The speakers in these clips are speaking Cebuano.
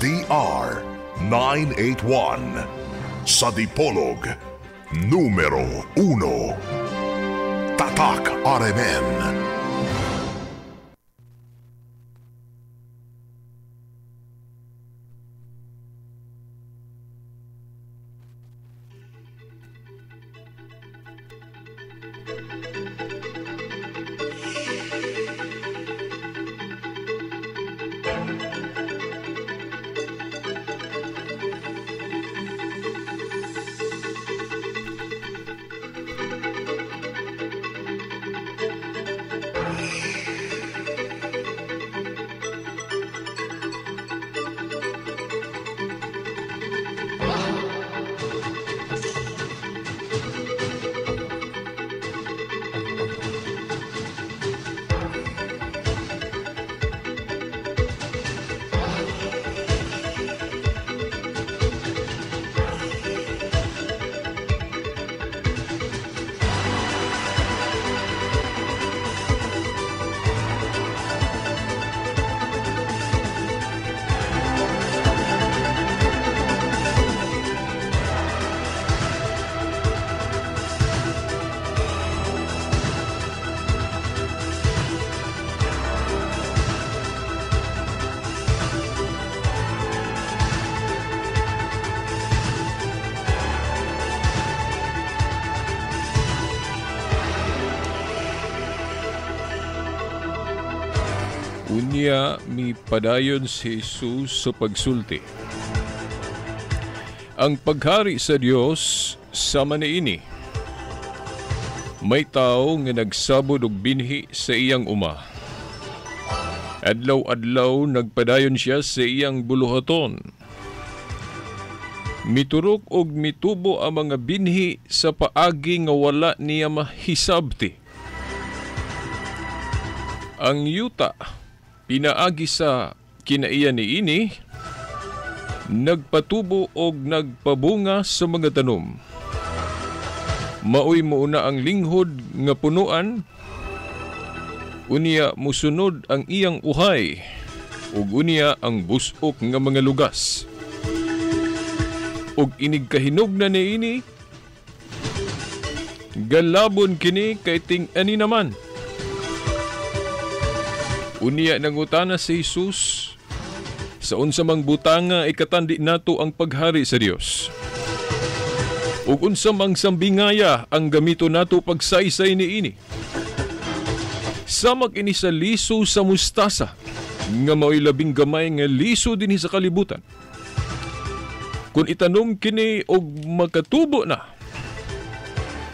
DXDR 981 sa Dipolog, numero 1. Tatak RMN. Unya mipadayon si Jesus sa pagsulti. Ang paghari sa Dios sama niini. May tao nga nagsabod og binhi sa iyang uma. Adlaw-adlaw nagpadayon siya sa iyang buluhaton. Miturok og mitubo ang mga binhi sa paagi nga wala niya mahisabti. Ang yuta pinaagi sa kinaiya niini, nagpatubo og nagpabunga sa mga tanom. Maoy muuna ang linghod nga punuan, unya musunod ang iyang uhay, ug unya ang busok nga mga lugas. Ug inig kahinog na niini, galabon kini kay ting-ani naman. Unya nangutana si Jesus, sa unsa mang butanga ikatandi nato ang paghari sa Dios? Ug unsa mang sambingaya ang gamito nato pagsaysay niini? Samak ini sa liso sa mustasa, nga mao'y labing gamay nga liso dinhi sa kalibutan. Kung itanom kini og makatubo na,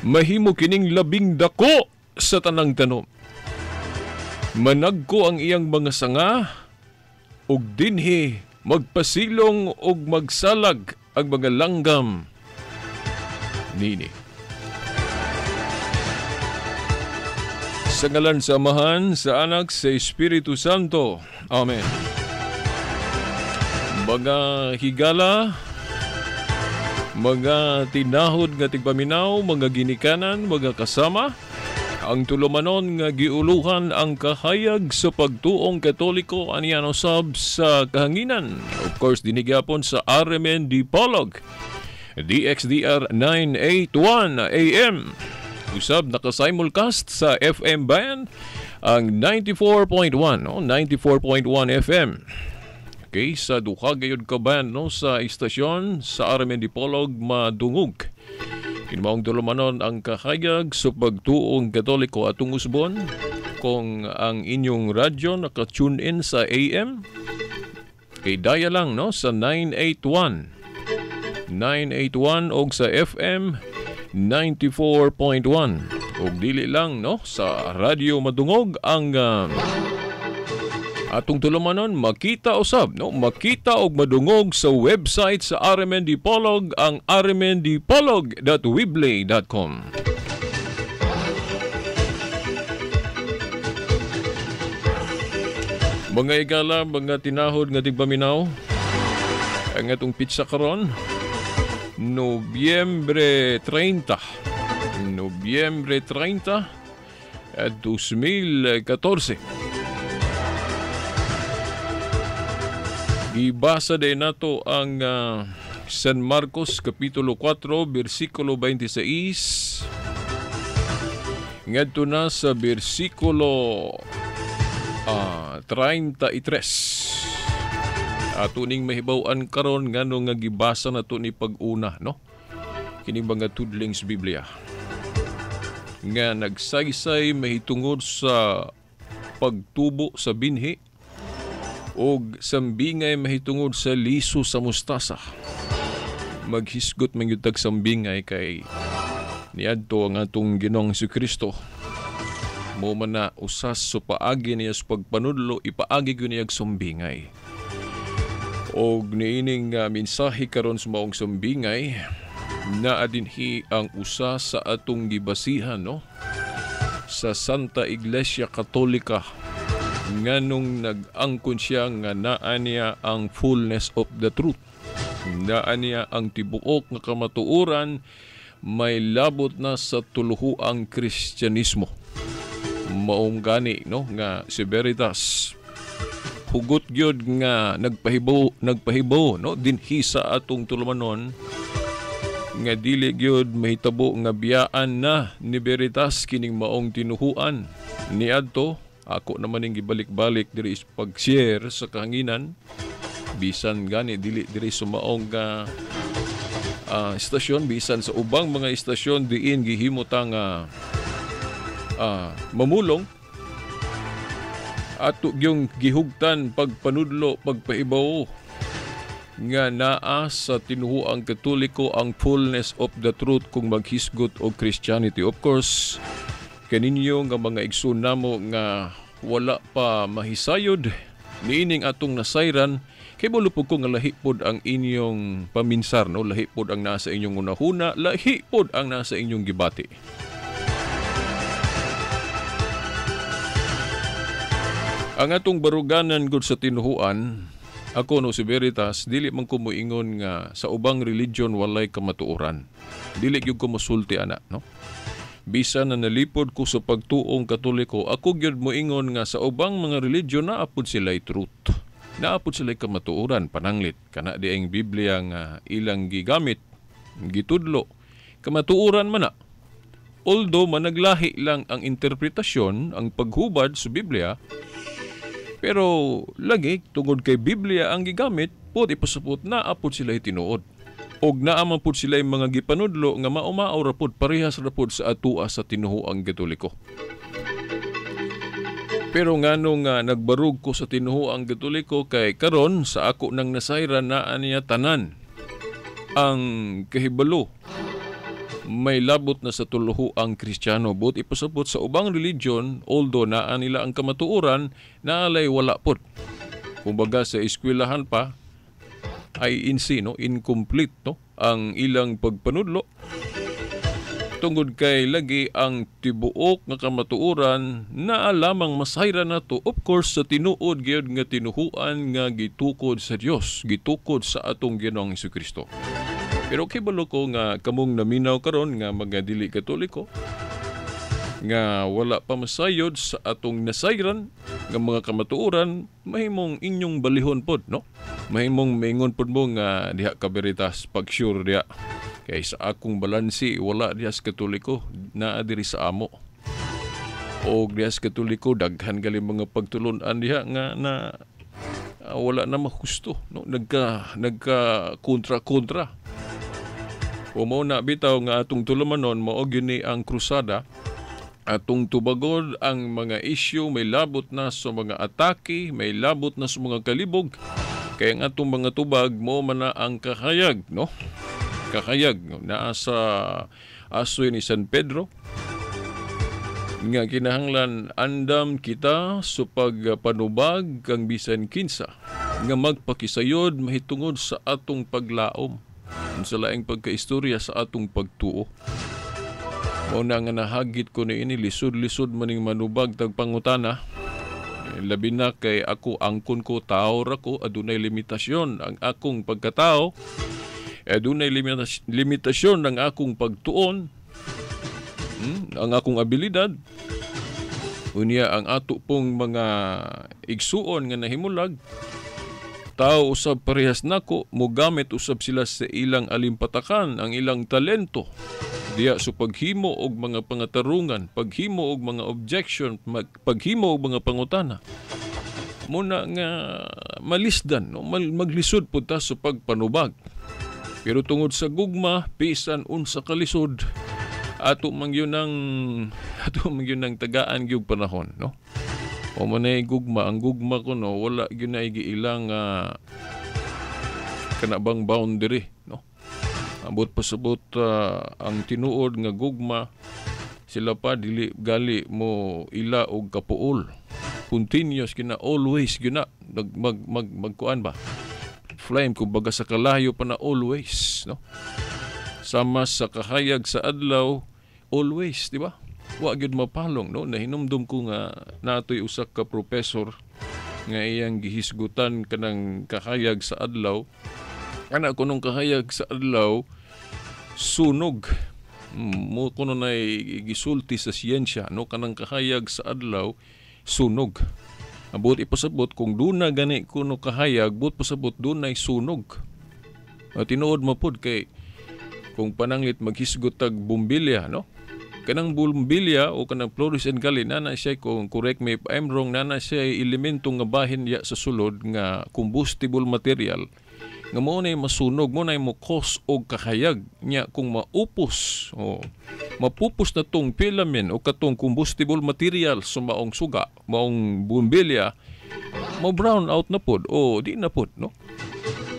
mahimo kining labing dako sa tanang tanom. Managko ang iyang mga sanga, ug dinhi magpasilong og magsalag ang mga langgam nini. Sa ngalan sa Amahan, sa Anak, sa Espiritu Santo. Amen. Mga higala, mga tinahod nga tigpaminaw, mga ginikanan, mga kasama, ang tulumanon nga giuluhan ang kahayag sa pagtuong Katoliko aniano sab sa kahanginan. Of course, dinigyapon sa RMN Dipolog, DXDR 981 AM. Usab naka-simulcast sa FM band ang 94.1, no? 94.1 FM. Okay, sa duha gayud ka band, no, sa istasyon sa RMN Dipolog madungog. Kinmaong tulumanon ang kahayag sa pagtuong Katoliko atong usbon. Kung ang inyong radyo naka-tune in sa AM, kay daya lang, no, sa 981. 981 og sa FM 94.1. Og dili lang, no, sa radyo madungog ang atong tulumanon, makita usab, no, makita og madungog sa website sa RMN Dipolog, ang rmndipolog.weebly.com. Mga igala, mga tinahod nga tigpaminaw, ang atong pizza karon, Nobyembre 30. Nobyembre 30, 2014. Gibasa din nato ang San Marcos Kapitulo 4, versikulo 26 ngadto na sa versikulo 33. Ato ning mahibaw-an karon ngano nga gibasa nato ni pag-una, no? Kining mga tudling sa Biblia nga nagsaysay mahitungod sa pagtubo sa binhi og sambingay mahitungod sa liso sa mustasa. Maghisgot man gyud tag sambingay kay niadto ang atong Ginoong Kristo. Mo man na usas sa paagi niya sa pagpanudlo, ipaagi gyud niya sambingay. Og niining mensahe karon sa maong sambingay, naa dinhi ang usa sa atong gibasihan, no, sa Santa Iglesia Katolika, nganong nag-angkon siya nga naa niya ang fullness of the truth. Naa niya ang tibuok nga kamatuoran may labot na sa tuluhuang Kristyanismo. Maong gani, no, nga si Veritas hugot gyud nga nagpahibaw, no, dinhi sa atong tulumanon nga dili gyud mahitabo nga biyaan na ni Veritas kining maong tinuhuan. Niadto ako naman ning gibalik-balik diri is pag-share sa kahanginan, bisan gani dili diri sa maong istasyon, bisan sa ubang mga istasyon diin gihimo ta nga mamulong, ato gyung gihugtan pagpanudlo, pagpahibaw nga naa sa tinuhuang Katoliko ang fullness of the truth kung maghisgot og Christianity. Of course, kaninyo nga mga igsoon namo nga wala pa mahisayod niining atong nasayran, kay balo pud ko nga lahi pod ang inyong paminsar, no, lahi pod ang nasa inyong unahuna, lahi pod ang nasa inyong gibati. Ang atong baruganan gud sa tinuhuan, ako no si Veritas, dili man ko moingon nga sa ubang religion walay kamatuoran. Dili gyud ko mosulti ana, no. Bisan na nalipod ko sa pagtuong Katoliko, ako gyud moingon nga sa ubang mga religion naa pud sila'y truth. Naa pud sila'y kamatuoran, pananglit kana di ang Biblia nga ilang gigamit, gitudlo, kamatuoran man na. Although managlahi lang ang interpretasyon, ang paghubad sa Biblia, pero lagi tungod kay Biblia ang gigamit, pod ipasupot naa pud sila'y tinuod. Og naa man pud sila'y mga gipanudlo nga maumao ra pud, parehas ra pud sa atua sa tinuhuang Katoliko. Pero ngano nga nagbarug ko sa tinuhuang Katoliko kay karon sa ako nang nasayran naa niya tanan ang kahibalo may labot na sa tuluhuang Kristiyano. But ipasabot sa ubang religion, although naa nila ang kamatuoran, naalay wala pod. Kumbaga sa eskwelahan pa ay insi, no, incomplete, no, ang ilang pagpanudlo. Tungod kay lagi ang tibuok nga kamatuoran naa lamang masayra nato, of course, sa tinuod gyud nga tinuhuan nga gitukod sa Dios, gitukod sa atong Ginoong Hesukristo. Pero kibalo ko nga kamong naminaw karon nga mga dili Katoliko nga wala pa masayod sa atong nasayran nga mga kamatuoran, mahimong inyong balihon pod, no? Mahimong maingon pod mo nga diha ka Veritas pag sure diha. Kay sa akong balansi wala diha sa Katoliko, naa diri sa amo. Og diha sa Katoliko daghan gali mga pagtulon-an diha nga na wala na mahusto, no? Nagka kontra-kontra. O mao na bitaw nga atong tulumanon, mao gyud ni ang krusada, atong tubagod ang mga isyu may labot na sa mga atake, may labot na sa mga kalibog. Kaya ang atong mga tubag mao man na ang kahayag, no? Kahayag, no? Naa sa asoy ni San Pedro nga kinahanglan andam kita sa pagpanubag kang bisan kinsa nga magpakisayod mahitungod sa atong paglaom sa laing pagkaistorya sa atong pagtuo. Mao na nga nahagit ko niini, lisod-lisod maning manubag tag pangutana. Labi na kay ako angkon ko, tao ra ko, adunay limitasyon ang akong pagkatao, adunay limitasyon ang akong pagtuon, ang akong abilidad. Unya ang ato pong mga igsuon nga nahimulag, Tao usab parehas nako, mogamit usab sila sa ilang alimpatakan, ang ilang talento diya sa paghimo og mga pangatarungan, paghimo og mga objection, paghimo og mga pangutana. Muna nga malisdan, no? Maglisod pud ta sa pagpanubag. Pero tungod sa gugma, bisan unsa kalisod, ato man gyud ang tagaan gyud panahon, no? O mo na gugma, ang gugma ko, no, wala gyud na giilang kana bang boundary, no? Ambot pasabot ang tinuod nga gugma, sila pa dili gali mo ila og kapuol. Continuous gina, always gina nag mag mag magkuan ba? Flame kumbaga sa kalayo pa na always, no? Sama sa kahayag sa adlaw, always, di ba? Wa gyud mapalong, no? Nahinumdum ko nga natoy usa ka professor nga iyang gihisgutan kanang kahayag sa adlaw. Ana kunong kahayag sa adlaw sunog. Mo kuno nay gisulti sa siyensya, no, kanang kahayag sa adlaw sunog. Ambot ipasabot kung duna gani kuno kahayag, buot pasabot dunay sunog. Tinuod mapud kay kung pananglit maghisgot tag bumbilya, no? Kanang bumbilya o kanang fluorescent gali nana siya, kung correct me if I'm wrong, nana siya elemento nga bahin ya sa sulod nga combustible material nga mo na masunog, mo na mo cause og kahayag nya. Kung maupos o mapupos na tong filament o katong combustible material sa maong suga, maong bumbilya, mo brown out na pod o di na pod, no,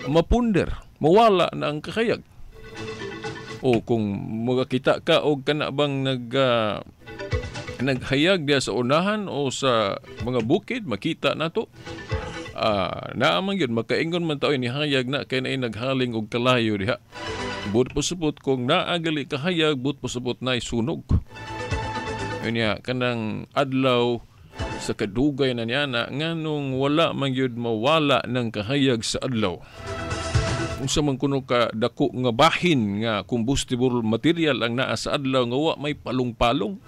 mapunder, mawala na ang kahayag. O kung makakita ka og kana bang naghayag diya sa unahan o sa mga bukid, makita nato, naa man gyud makaingon man tao, nihayag na kay naay naghaling og kalayo diha. But pasabot kung naa gali kahayag, but pasabot naay sunog. Unya kanang adlaw sa kadugay na niya na nganong wala man gyud mawala ng kahayag sa adlaw. Unsa man kuno ka dako nga bahin nga combustible material ang naa sa adlaw nga wa may palong-palong.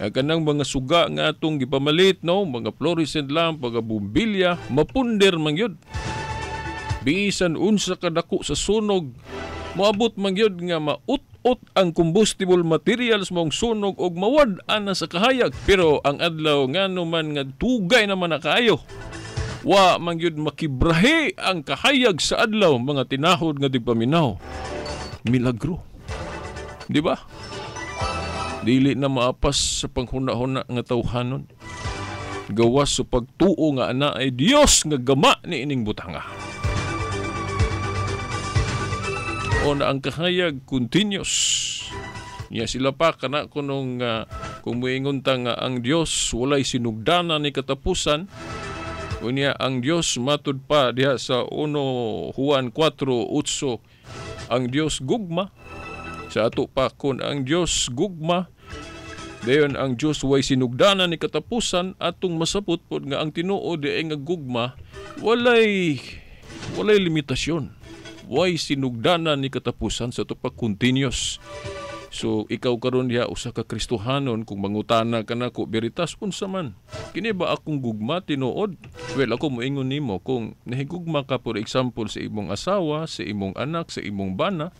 Kanang mga suga nga atong gipamalit, no, mga fluorescent lamp, mga bumbilya, mapunder man gyud. Bisan unsa ka dako sa sunog, moabot man gyud nga maut-ut ang combustible materials mong sunog og mawad-an na sa kahayag. Pero ang adlaw, ngano man nga dugay naman na kaayo, wa man gyud makibrahe ang kahayag sa adlaw, mga tinahod nga digpaminaw. Milagro. Di ba? Dili na maapas sa panghuna-huna nga tawhanon. Gawas sa pagtuo nga ana ay Dios nga gama ni ining butanga. O na ang kahayag continuous. Nya sila pa kana kunong kung moingon ta nga ang Dios walay sinugdanan ni katapusan. Unya ang Dios matud pa diha sa 1 Juan 4:8, ang Dios gugma. Sa ato pa kun ang Dios gugma, dayon ang Dios way sinugdanan ni katapusan, atong masabot pod nga ang tinuod di nga gugma walay limitasyon, way sinugdanan ni katapusan. Sa ato pa continuous. So ikaw karon diha usa ka Kristohanon, kung mangutana ka nako, Veritas, unsa man kini ba akong gugma tinuod? Well, ako moingon nimo, kung nahigugma ka, for example, sa imong asawa, sa imong anak, sa imong bana,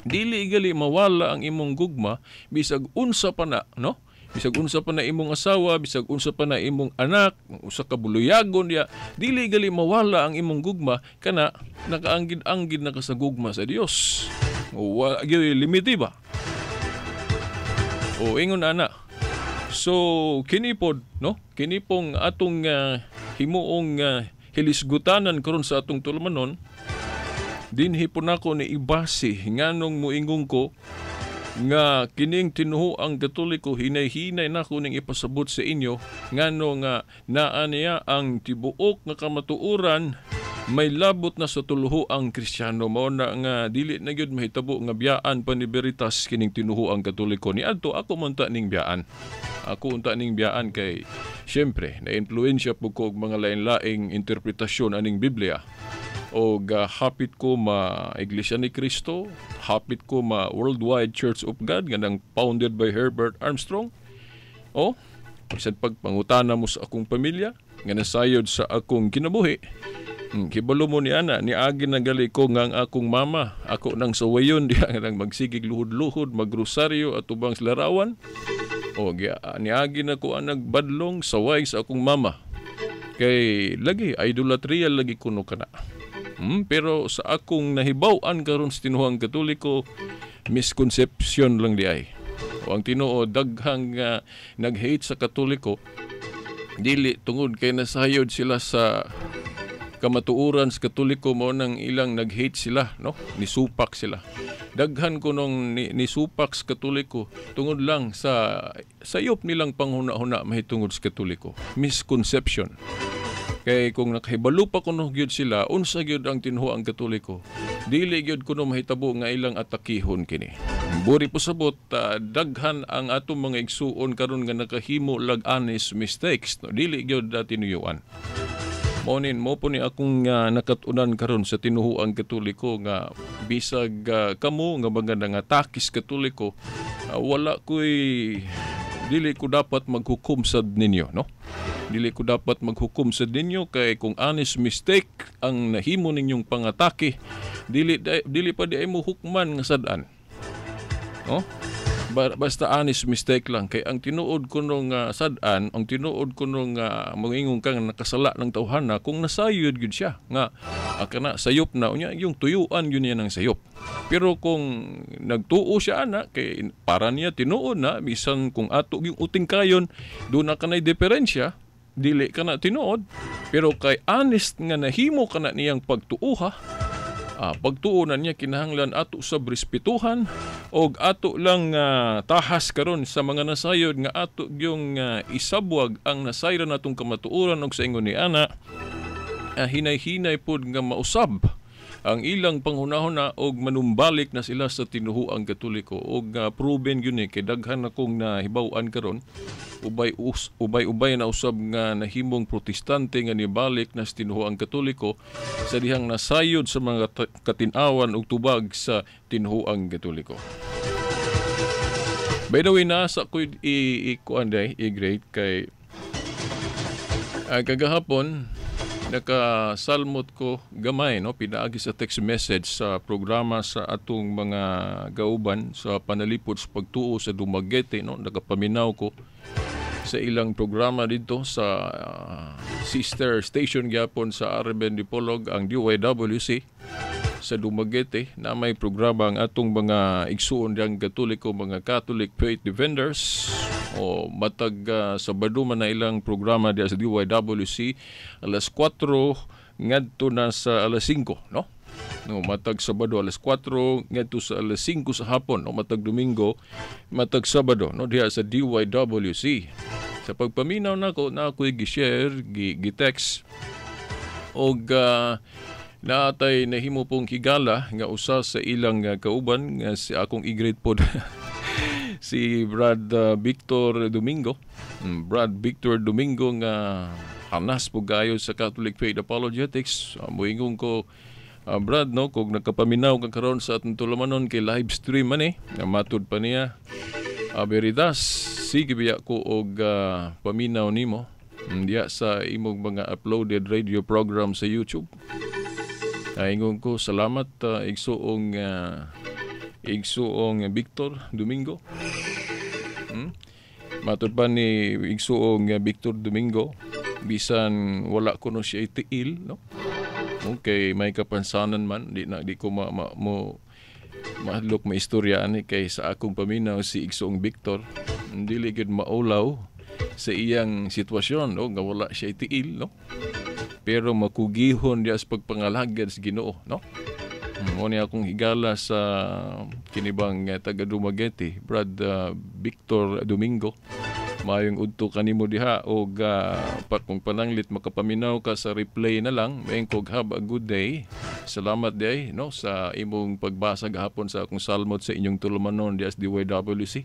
dili gali mawala ang imong gugma bisag unsa pa na, no? Bisag unsa pa na imong asawa, bisag unsa pa na imong anak, usa ka buluyagon diya, dili gali mawala ang imong gugma kana nakaanggid-anggid na ka sa gugma sa Dios. O wa gyud limite ba? O ingon ana. So kini pod, no? Kini pong atong himuong hilisgutanan karon sa atong tulumanon, dinhi po nako ni ibase nganong moingon ko nga kining tinuhoang Katoliko, hinay-hinay nako ning ipasabot sa inyo ngano nga naa niya ang tibuok nga kamatuoran may labot na sa tuluhoang Kristiyano. Mao na nga dili na gyud mahitabo nga biyaan pa ni Veritas kining tinuhoang Katoliko. Niadto ako man ta ning biyaan. Ako unta ning biyaan kay syempre na-influensya po ko og mga lain-laing interpretasyon aning Biblia. O hapit ko ma Iglesia ni Cristo, hapit ko ma Worldwide Church of God nga founded by Herbert Armstrong. O bisan pagpangutana mo sa akong pamilya nga nasayod sa akong kinabuhi, Kibalo mo ni ana, niagi na gali ko nga ang akong mama, ako nang sawayon diha nang magsigig luhod-luhod, magrosaryo atubang sa larawan. O niagi na ko ang nagbadlong saway sa akong mama. Kay lagi idolatria lagi kuno kana. Pero sa akong nahibaw-an karon sa tinuohang Katoliko, misconception lang di ay. O ang tinuod, daghang nag-hate sa Katoliko dili tungod kay nasayod sila sa kamatuoran sa Katoliko, mo nang ilang nag-hate sila, no? Nisupak sila. Daghan ko nung nisupak sa Katoliko tungod lang sa sayop nilang panghuna-huna mahitungod sa Katoliko. Misconception. Kay kung nakahibalo pa kuno gyud sila unsa gyud ang tinuohang Katoliko, dili gyud kuno mahitabo nga ilang atakihon kini. Buri po sabot, daghan ang atong mga igsuon karon nga nakahimo lag honest mistakes, no? Dili gyud tinuyuan. Monin mo po ni akong nakat-unan karon sa tinuohang Katoliko nga bisag kamo nga mga nangatakis Katoliko, wala ko'y dili ko dapat maghukom sa ninyo, no? Dili ko dapat maghukom sa ninyo kay kung honest mistake ang nahimo ninyong pangatake, dili pa di ay mo hukman nga sad-an. No? Basta honest mistake lang kay ang tinuod kuno nga sad-an, ang tinuod kuno nga moingon kang nakasala ng tawhana kung nasayod gyud siya nga kana sayop na unya yung tuyuan gyud niya ng sayop. Pero kung nagtuo siya ana kay para niya tinuod na, bisan kung ato yung uting kayon do na kanay diferensya, dili kana tinuod. Pero kay honest nga nahimo kana niyang pagtuoha, pagtuo na niya kinahanglan ato sa respetuhan og ato lang tahas karon sa mga nasayod nga ato gyung isabwag ang nasayran natong kamatuoran og sa ingon ni ana, hinay-hinay pod nga mausab ang ilang panghunahuna og manumbalik na sila sa tinuohang Katoliko. Og proven gyud ni kay daghan akong nahibaw-an karon, ubay-ubay na usab nga nahimong Protestante nga nibalik na sa tinuohang Katoliko sa dihang nasayod sa mga katin-awan og tubag sa tinuohang Katoliko. By the way, nasa ko i-kuan day, i-grade kay kagahapon nakasalmot ko gamay, no, pinaagi sa text message sa programa sa atong mga gauban sa panalipod sa pagtuo sa Dumaguete, no? Nakapaminaw ko sa ilang programa dito sa sister station gyapon sa RMN Dipolog, ang DYWC sa Dumaguete, na may programa ang atong mga igsuon diyang Katoliko, mga Catholic Faith Defenders. O matag Sabado man na ilang programa diya sa DYWC alas 4 ngadto na sa alas 5, no? No, matag Sabado alas 4 ngadto sa alas 5 sa hapon, no? Matag Domingo, matag Sabado, no, diha sa DYWC. Sa pagpaminaw nako na ako'y gi-share, gi-text og naatay nahimo pong higala nga usa sa ilang kauban nga si akong i-grade pod si Brad Victor Domingo. Brad Victor Domingo nga hanas po gayo sa Catholic Faith Apologetics. Moingon ko, Brad, no, kung nakapaminaw ka karon sa atong tulumanon kay live stream man matud pa niya. Veritas, sige biya ko og paminaw nimo diya sa imong mga uploaded radio program sa YouTube. Ingon ko, salamat igsuong Victor Domingo. Matud pa ni igsuong Victor Domingo, bisan wala kuno siya itiil, no? Okay, may kapansanan man, di ko mo mahadlok maistorya ani kay sa akong paminaw si igsuong Victor dili gyud maulaw sa iyang sitwasyon, no, nga wala siya itiil, no? Pero makugihon diya sa pagpangalagad sa Ginoo, no? Mo ni akong higala sa kinibang taga Dumaguete, Brad Victor Domingo. Maayong udto kanimo diha og kung pananglit makapaminaw ka sa replay na lang, maayong have a good day. Salamat diay, no, sa imong pagbasa gahapon sa akong salmot sa inyong tulumanon diha sa DYWC.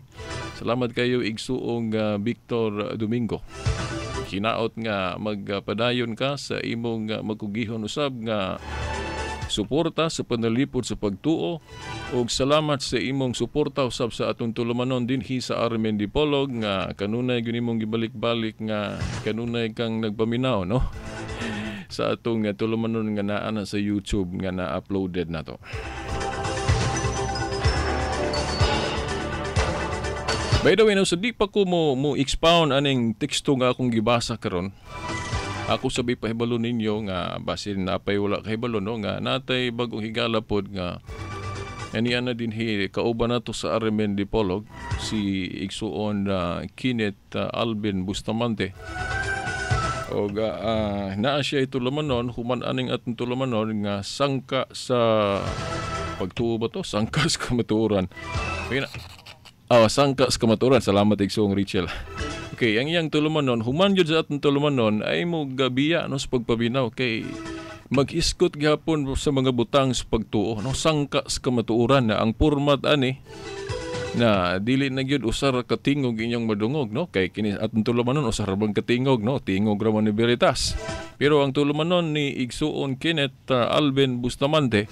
Salamat kayo igsuong Victor Domingo. Hinaot nga magpadayon ka sa imong magkugihon usab nga suporta sa panalipod sa pagtuo ug salamat sa imong suporta usab sa atong tulumanon dinhi sa RMN Dipolog nga kanunay gyud imong gibalik-balik nga kanunay kang nagpaminaw, no, Sa atong tulumanon nga naa na sa YouTube nga na-uploaded na to. By the way, no, so di pa ko mo expound aning teksto nga akong gibasa karon. Ako sabi pahibalo ninyo nga basin napay wala kahibalo, no, nga natay bagong higala pod nga aniya na din hi kauban nato sa RMN Dipolog si igsuon Kenneth Alvin Bustamante. Og naa siya itulumanon human aning atong tulumanon nga sangka sa pagtuo ba to? Sangka sa kamatuoran. Okay na. Oh, sangka sa kamatuoran. Salamat igsuong Rachel. Okay, ang iyang tulumanon, human jud sa atong tulumanon ay mo gabiya, no, sa pagpabinaw kay maghiskot gihapon sa mga butang sa pagtuo, no, sangka sa kamatuoran na ang format ani na dili na gyud usa ra ka tingog inyong madungog, no, kay kini atong tulumanon usa ra bang katingog, no, tingog ra man ni Veritas. Pero ang tulumanon ni igsuon Kenneth Alvin Bustamante,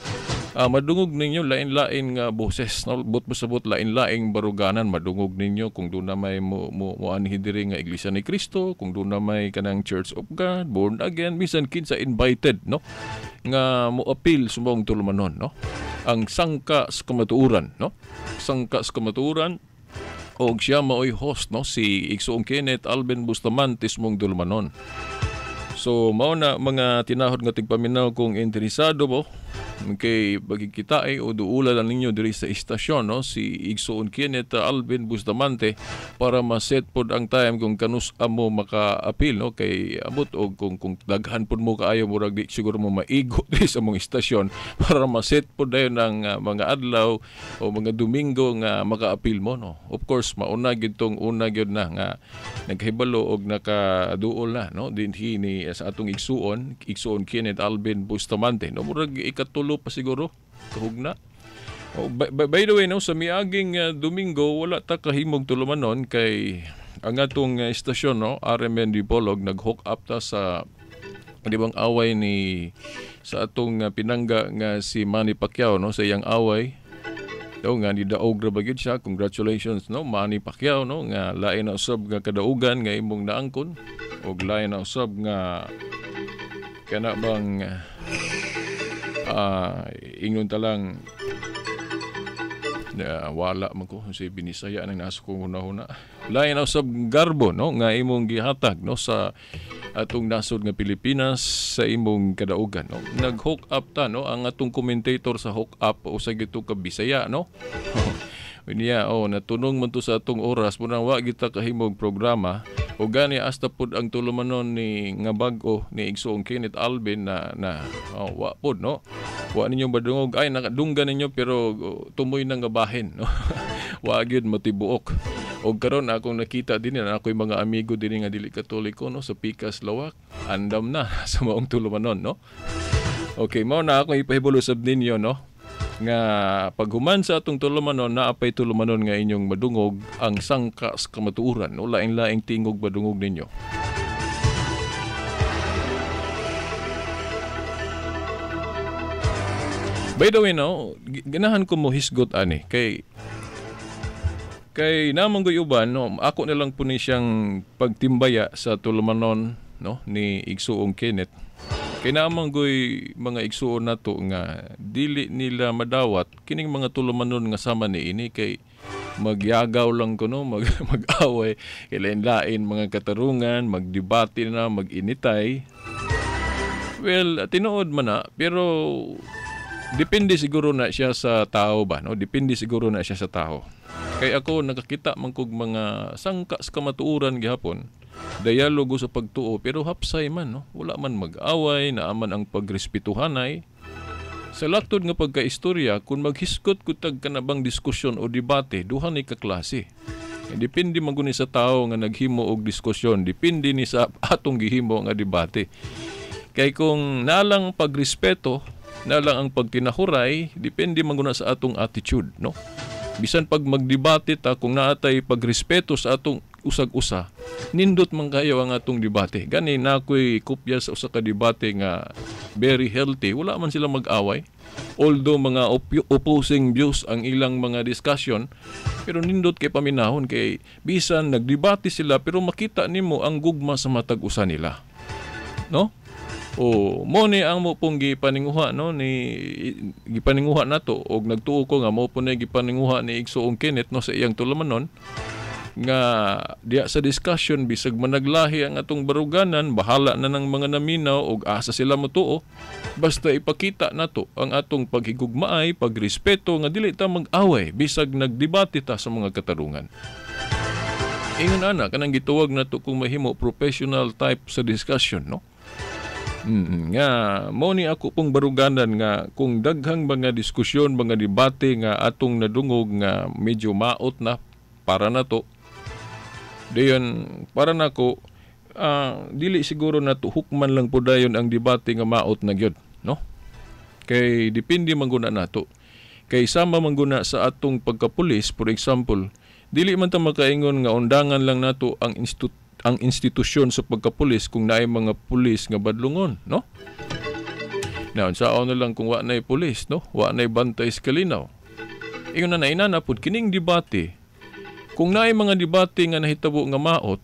madungog ninyo lain-lain nga boses, no, but pasabot lain-laing baruganan madungog ninyo kung doon na may mo anhi diri nga Iglesia ni Cristo, kung doon na may kanang Church of God, born again, bisan kinsa invited, no, nga mo appeal sa maong tulumanon, no, ang sangka sa kamatuoran, no, sangka sa kamatuoran. Og siya maoy host, no, si igsuong Kenneth Alvin Bustamante mong tulumanon. So mao na mga tinahod nga tigpaminaw kung interesado mo kay pagkikitae o duula lang ninyo diri sa istasyon, no, si igsuon Kenneth Alvin Bustamante para ma-set pod ang time kung kanus amo maka-appeal, no, kay abot og kung daghan pod mo kaayo murag di siguro mo maigo diri sa mong istasyon para ma-set pod dayon ang mga adlaw o mga Domingo nga maka-appeal mo, no. Of course mauna gyud tong una gyud na nga naghibalo og nakaduol na, no, dinhi ni sa atong igsuon Kenneth Alvin Bustamante, no, murag ikatulo pa siguro kahugna. Oh, by the way, no, sa miaging Domingo wala ta kahimog tulumanon kay ang atong istasyon, no, RMN Dipolog nag-hook up ta sa di bang away ni sa atong pinangga nga si Manny Pacquiao, no, sa iyang away. Daw nga ni daog ra ba gyud siya. Congratulations, no, Manny Pacquiao, no, nga lain na usab nga kadaugan nga imong naangkon og lain na usab nga kana bang ingon ta lang wala man ko si binisaya nang nasa kong hunahuna. Lain na usab garbo, no, nga imong gihatag, no, sa atong nasod nga Pilipinas sa imong kadaugan, no. Nag-hook up ta, no, ang atong commentator sa hook up usa gito ka Bisaya, no. Unya, oh, natunong man to sa atong oras munang wa kita kahimog programa o gani hasta pud ang tulumanon ni nga bag-o ni igsuong Kenneth Alvin na oh, wa pud, no. Wa ninyo madungog, ay nakadunggan ninyo pero tumoy na nga bahin, no. Wa gyud matibuok. Og karon akong nakita din na ako'y mga amigo dinhi nga dili Katoliko, no, sa Pikas Lawak, andam na sa maong tulumanon, no. Okay, mao na akong ipahibalo sab ninyo, no, nga paghuman sa atong tulumanon naapay tulumanon nga inyong madungog ang sangka sa kamatuoran, no, lain-laing tingog madungog ninyo. By the way, no, ganahan ko mo hisgot ani kay namang uban, no, ako na lang po ni siyang pagtimbaya sa tulumanon, no, ni igsuong Kenneth. Kay naman goy mga igsuon nato nga dili nila madawat kining mga tulumanon nga sama ni ini kay magyagaw lang kuno, mag-away, kay lain-lain mga katarungan, magdebate na, maginitay. Well, tinuod man na, pero depende siguro na siya sa tao ba, no? Depende siguro na siya sa tao. Kay ako nakakita man kog mga sangka sa kamatuoran gihapon, dialogo sa pagtuo, pero hapsay man, no? Wala man mag-away, naaman ang pagrespetuhanay. Sa laktod nga pagkaistorya, kung maghiskot kutag kanabang diskusyon o debate, duha ni kaklase. Depende man guni sa tao nga naghimo og diskusyon, depende ni sa atong gihimo nga debate. Kay kung nalang pagrespeto, nalang ang pagtinahuray, depende man guna sa atong attitude, no? Bisan pag magdebate ta, kung naatay pagrespeto sa atong usag-usa, nindot man kayo ang atong debate. Gani na ako'y kopya sa usa ka debate nga very healthy, wala man sila mag-away. Although mga opposing views ang ilang mga discussion, pero nindot kay paminahon kay bisan nagdebate sila pero makita nimo ang gugma sa matag usa nila, no? O mo ni ang mo pong gipaninguha, no, ni gipaninguha nato og nagtuo ko nga mo po ni gipaninguha ni Igsoong Kenneth, no, sa iyang tulumanon nga diya sa discussion, bisag managlahi ang atong baruganan, bahala na ng mga naminaw og asa sila motuo, basta ipakita nato ang atong paghigugmaay, pagrespeto, nga dili ta mag-away bisag nagdebate ta sa mga katarungan. Ingon ana, kanang gituwag nato kung mahimo professional type sa discussion, no? Nga mo ni ako pong baruganan nga kung daghang mga diskusyon, mga debate nga atong nadungog nga medyo maot na para nato, dayon para nako dili siguro nato hukman lang po dayon ang debate nga maot na gyud, no? Kay depende man guna nato. Kay sama man guna sa atong pagkapulis, for example, dili man ta makaingon nga undangan lang nato ang institusyon sa pagkapulis kung naay mga pulis nga badlungon, no? Now, unsaon na lang kung wa na'y pulis, no? Wa na'y bantay sa kalinaw. Ingon na inana pud kining debate. Kung naay mga debate nga nahitabo nga maot,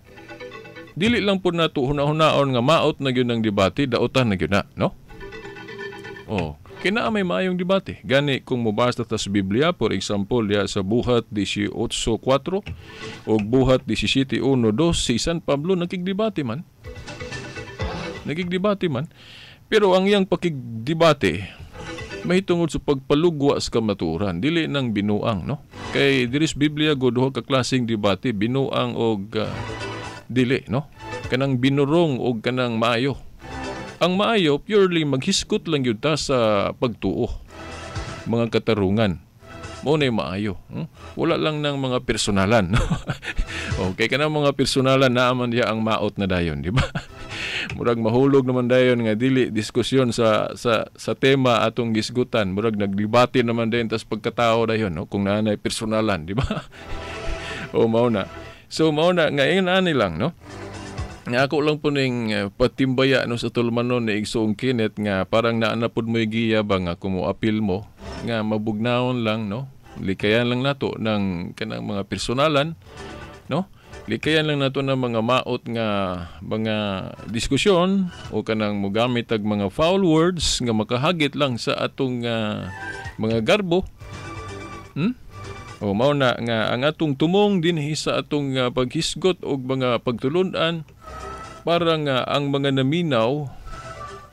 dili lang pud nato huna-hunaon nga maot na gyud ang debate, dautan na gyud na, no? Oh, kina may maayong debate. Gani kung mobasa ta sa Biblia, for example, diya sa Buhat 18:4 o Buhat 17:1-2, si San Pablo nakigdebate man. Nakigdebate man. Pero ang iyang pakigdebate mahitungod sa pagpalugwa sa kamatuoran, dili nang binuang, no? Kay diri sa Biblia go duha ka klaseng debate, binuang og dili, no? Kanang binurong og kanang maayo. Ang maayo purely maghisgot lang gyud ta sa pagtuo, mga katarungan. Mao na maayo. Wala lang ng mga personalan. Okay, kanang mga personalan naa man diha ang maot na dayon, di ba? Murag mahulog naman dayon nga dili diskusyon sa tema atong gisgutan. Murag nagdebate naman dayon tas pagkatao dayon, no, kung naa nay personalan, di ba? O mao na. So mao na nga ingon ani lang, no? Nga ako lang po ning patimbaya, no, sa tulumanon ni Igsoong Kenneth nga parang naa na pud mo'y giya ba nga kumuapil mo nga mabugnaon lang, no? Likayan lang nato ng kanang mga personalan, no? Likayan lang nato ng mga maot nga mga diskusyon o kanang mogamit og mga foul words nga makahagit lang sa atong mga garbo. O mao na nga ang atong tumong dinhi sa atong paghisgot og mga pagtulun-an para nga ang mga naminaw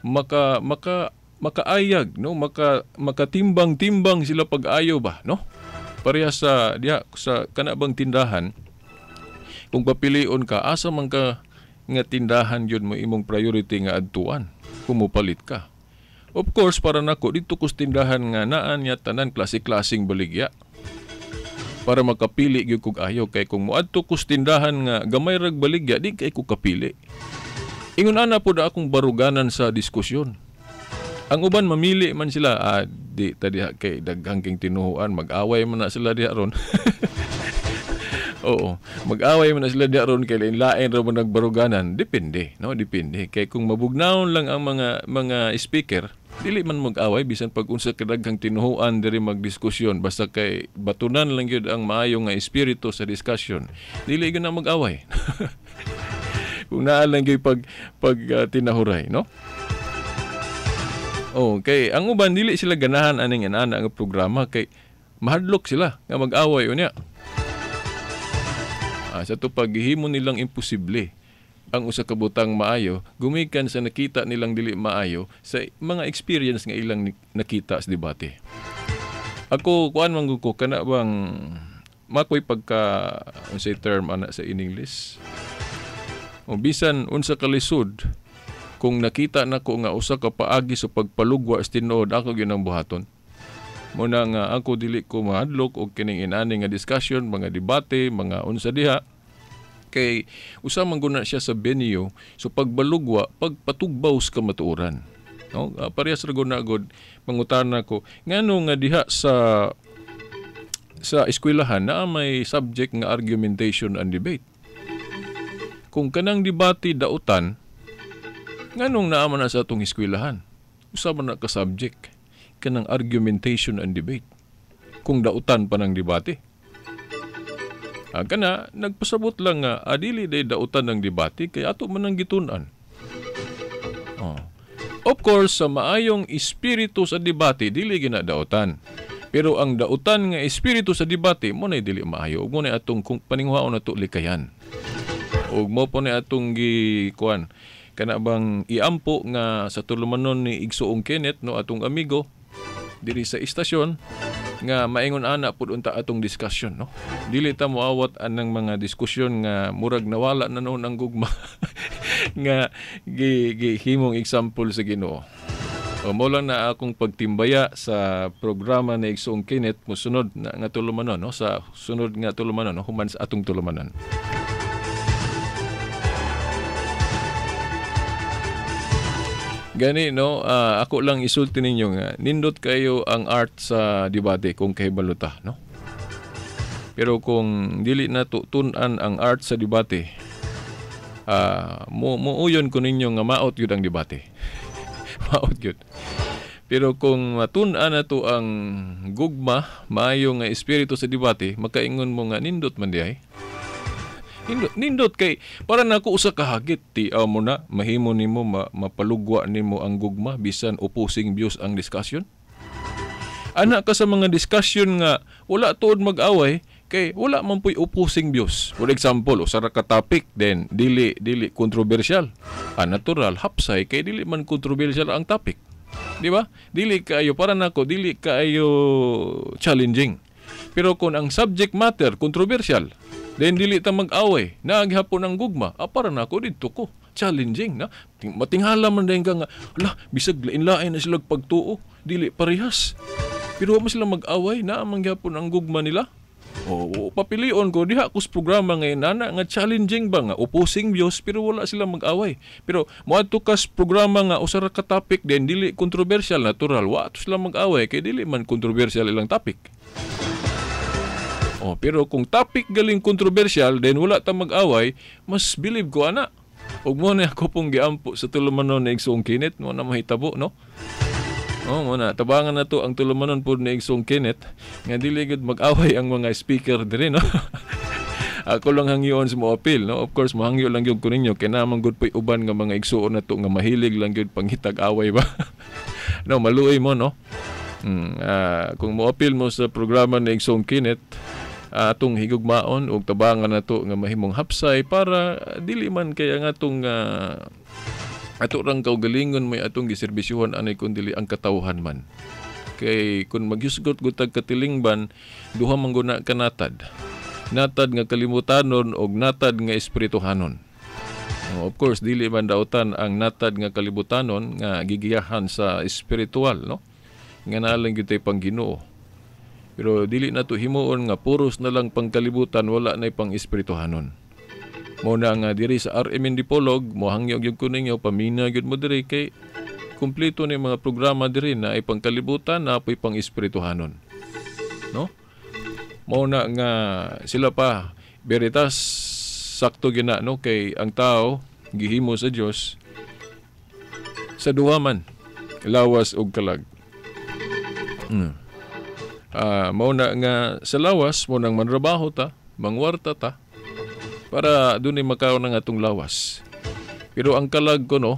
maka maka makaayag, no, makatimbang-timbang sila pag-ayo ba, no? Pareha sa diha sa kana bang tindahan, kung papilion ka asa man ka nga tindahan yun mo imong priority nga adtuan kung mopalit ka. Of course, para nako dito kus tindahan nga naan niya tanan klase-klaseng baligya para makapili gyud kog ayo, kay kung moadto kus tindahan nga gamay rag baligya, di kay ko kapili. Ingon ana pud akong baruganan sa diskusyon. Ang uban mamili man sila, di ta diha kay daghang king tinuhuan, mag-away man na sila diha ron. Oo, mag-away man na sila diha ron kay lain-lain ra man nagbaruganan. Depende, no? Depende. Kay kung mabugnawon lang ang mga speaker, dili man mag-away bisan pag unsa kadaghang tinuhuan diri magdiskusyon, basta kay batunan lang gyud ang maayo nga espiritu sa discussion. Dili gyud na mag-away. Kung naa lang gyud pag tinahuray, no? Oh, kay ang uban dili sila ganahan aning inana nga programa kay mahadlok sila nga mag-away unya. Sa to paghihimo nilang imposible ang usa ka butang maayo gumikan sa nakita nilang dili maayo sa mga experience nga ilang nakita sa debate. Ako kuan man ko kana bang makoy pagka unsay term ana sa in English. O bisan unsa ka lisod, kung nakita nako nga usa ka paagi sa pagpalugwa sa tinuod, ako gyud ang buhaton. Muna nga ako dili ko mahadlok og kining inani nga discussion, mga debate, mga unsa diha, kay usa man guna siya sa venue so pagbalugwa, pagpatugbaw sa kamatuoran, no? Parehas ra gud na gud mangutana ko ngano nga diha sa eskwelahan na may subject nga argumentation and debate. Kung kanang debate dautan, nganong naa man na sa atong eskwelahan? Usa man na ka subject kanang argumentation and debate kung dautan pa ng debate. Kana nagpasabot lang nga dili day dautan ng debate kay ato man ang gitun-an. Oh. Of course, sa maayong espiritu sa debate, dili gina daotan. Pero ang dautan nga espiritu sa debate, mo na dili maayo. Ug mo na atong kung paningwaon nato likayan. Ug mo po na atong gi kuan kana bang iampo nga sa tulumanon ni Igsoong Kenneth, no, atong amigo diri sa istasyon, nga maingon ana pud unta atong discussion, no. Dili ta moawat anang mga diskusyon nga murag nawala na noon ang gugma nga gi gihimong example sa Ginoo. O mo lang na akong pagtimbaya sa programa ni Igsoong Kenneth mosunod na nga tulumanon, no, sa sunod nga tulumanon, no, human sa atong tulumanon. Gani, no, ako lang isulti ninyo nga nindot kayo ang art sa debate kung kahibalo ta, no. Pero kung dili na tun-an ang art sa debate, muuyon ko ninyo nga maot gyud ang debate. Maot gyud. Pero kung matun-an na to ang gugma, maayo nga espiritu sa debate, makaingon mo nga nindot man di ay. Nindot kay para nako usa ka hagit tiaw mo na mahimo nimo mapalugwa nimo ang gugma bisan opposing views ang discussion. Ana ka sa mga discussion nga wala tuod mag-away kay wala man puy opposing views. For example, usa ra ka topic then dili controversial. Natural hapsay kay dili man controversial ang topic. Di ba? Dili kaayo para nako dili kaayo challenging. Pero kung ang subject matter controversial, then dili ta mag-away, naaghapon ang gugma, para nako didto ko. Challenging na. Matinghala man dayon ka nga, ala, bisag lain-lain na sila pagtuo, dili parehas. Pero wa man sila mag-away, naa man gyapon ang gugma nila. O papilion ko diha ko sa programa ngayon ana nga challenging ba nga opposing views pero wala sila mag-away. Pero moadto ka sa programa nga usa ra ka topic then dili controversial, natural wa to sila mag-away kay dili man controversial ilang topic. Oh, pero kung topic galing controversial then wala ta mag-away, mas believe ko ana. Ug mo na ako pong giampo sa tulumanon ni Igsoong Kenneth, mo na mahitabo, no? Oh, mo na tabangan na to ang tulumanon pod ni Igsoong Kenneth nga dili gud mag-away ang mga speaker diri, no? Ako lang hangyoon sa mo appeal, no? Of course, mohangyo lang gyud ko ninyo kay naman gud poy uban nga mga igsuon na to nga mahilig lang gyud panghitag away ba. No, maluoy mo, no? Kung mo-appeal mo sa programa ni Igsoong Kenneth, atong higugmaon og tabangan nato nga mahimong hapsay para dili man kay ang atong ato rang kaugalingon may atong giserbisyuhan anay kun dili ang katawhan man. Kay kun magyusgot gutag katilingban, duha man guna ka natad. Natad nga kalimutanon og natad nga espirituhanon. Of course, dili man dautan ang natad nga kalibutanon nga gigiyahan sa espiritual, no? Nga naalang gyud tay pang Ginoo. Pero dili na to himuon nga puros na lang pangkalibutan, wala na'y pang-espirituhanon. Mo na nga diri sa RMN Dipolog, mohangyo gyud ko ninyo, pamina gyud mo diri kay kumpleto ni mga programa diri na ay pangkalibutan na apoy pang-espirituhanon. No? Mo na nga sila pa Veritas sakto gina, no, kay ang tao gihimo sa Dios sa duha man, lawas ug kalag. Mao na nga sa lawas mo nang manrabaho ta, mangwarta ta para dunay makaon ang atong lawas. Pero ang kalag ko, no,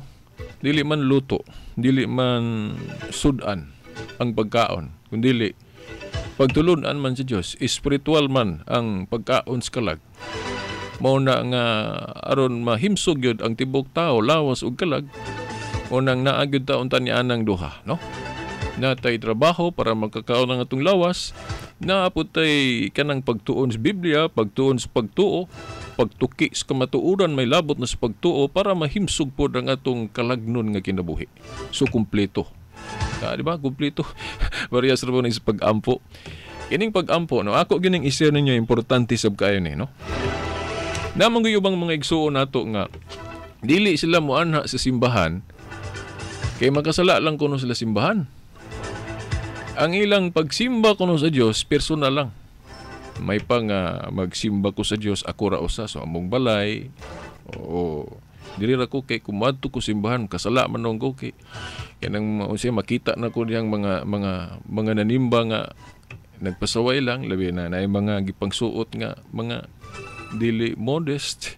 dili man luto, dili man sudan ang pagkaon, kundili pagtulunan man sa Dios, espiritual man ang pagkaon sa kalag. Mao na nga aron mahimsog gyud ang tibok tao, lawas ug kalag, mo nang naa gyud ta unta ni anang duha, no? Natay trabaho para magkakaon ang atong lawas, naaputay kanang pagtuon sa Biblia, pagtuon sa pagtuo, pagtuki sa kamatuoran may labot na sa pagtuo para mahimsog pod ang atong kalagnon nga kinabuhi. So kumpleto. Di ba? Kumpleto. Parehas ra sa pag-ampo. Kining pag-ampo, no, ako gining i-share ninyo, importante sab kaayo ni, no? Namang gayubang mga igsuon nato nga dili sila moanha sa simbahan kay makasala lang kuno sila simbahan. Ang ilang pagsimba kuno sa Dios personal lang. May pa nga magsimba ko sa Dios ako ra usa so among balay. Oo. Dili ra ko kay kumadto ko simbahan kasala man ko kay kanang unsay makita na ko diyang mga nanimba nga nagpasaway lang, labi na naay mga gipangsuot nga mga dili modest.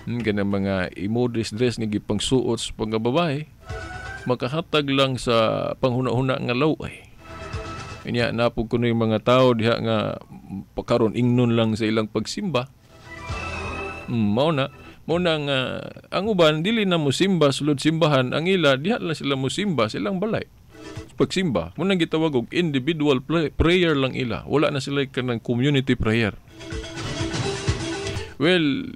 Kanang mga immodest dress nga gipangsuot sa pagkababae. Makahatag lang sa panghuna-huna nga laway. Inya napog kuno yung mga tao diha nga karon ingnon lang sa ilang pagsimba. Mao na nga ang uban dili na mosimba sulod simbahan, ang ila diha lang sila mosimba sa ilang balay. Pagsimba, mao nang gitawag og individual prayer lang ila. Wala na sila kanang community prayer. Well,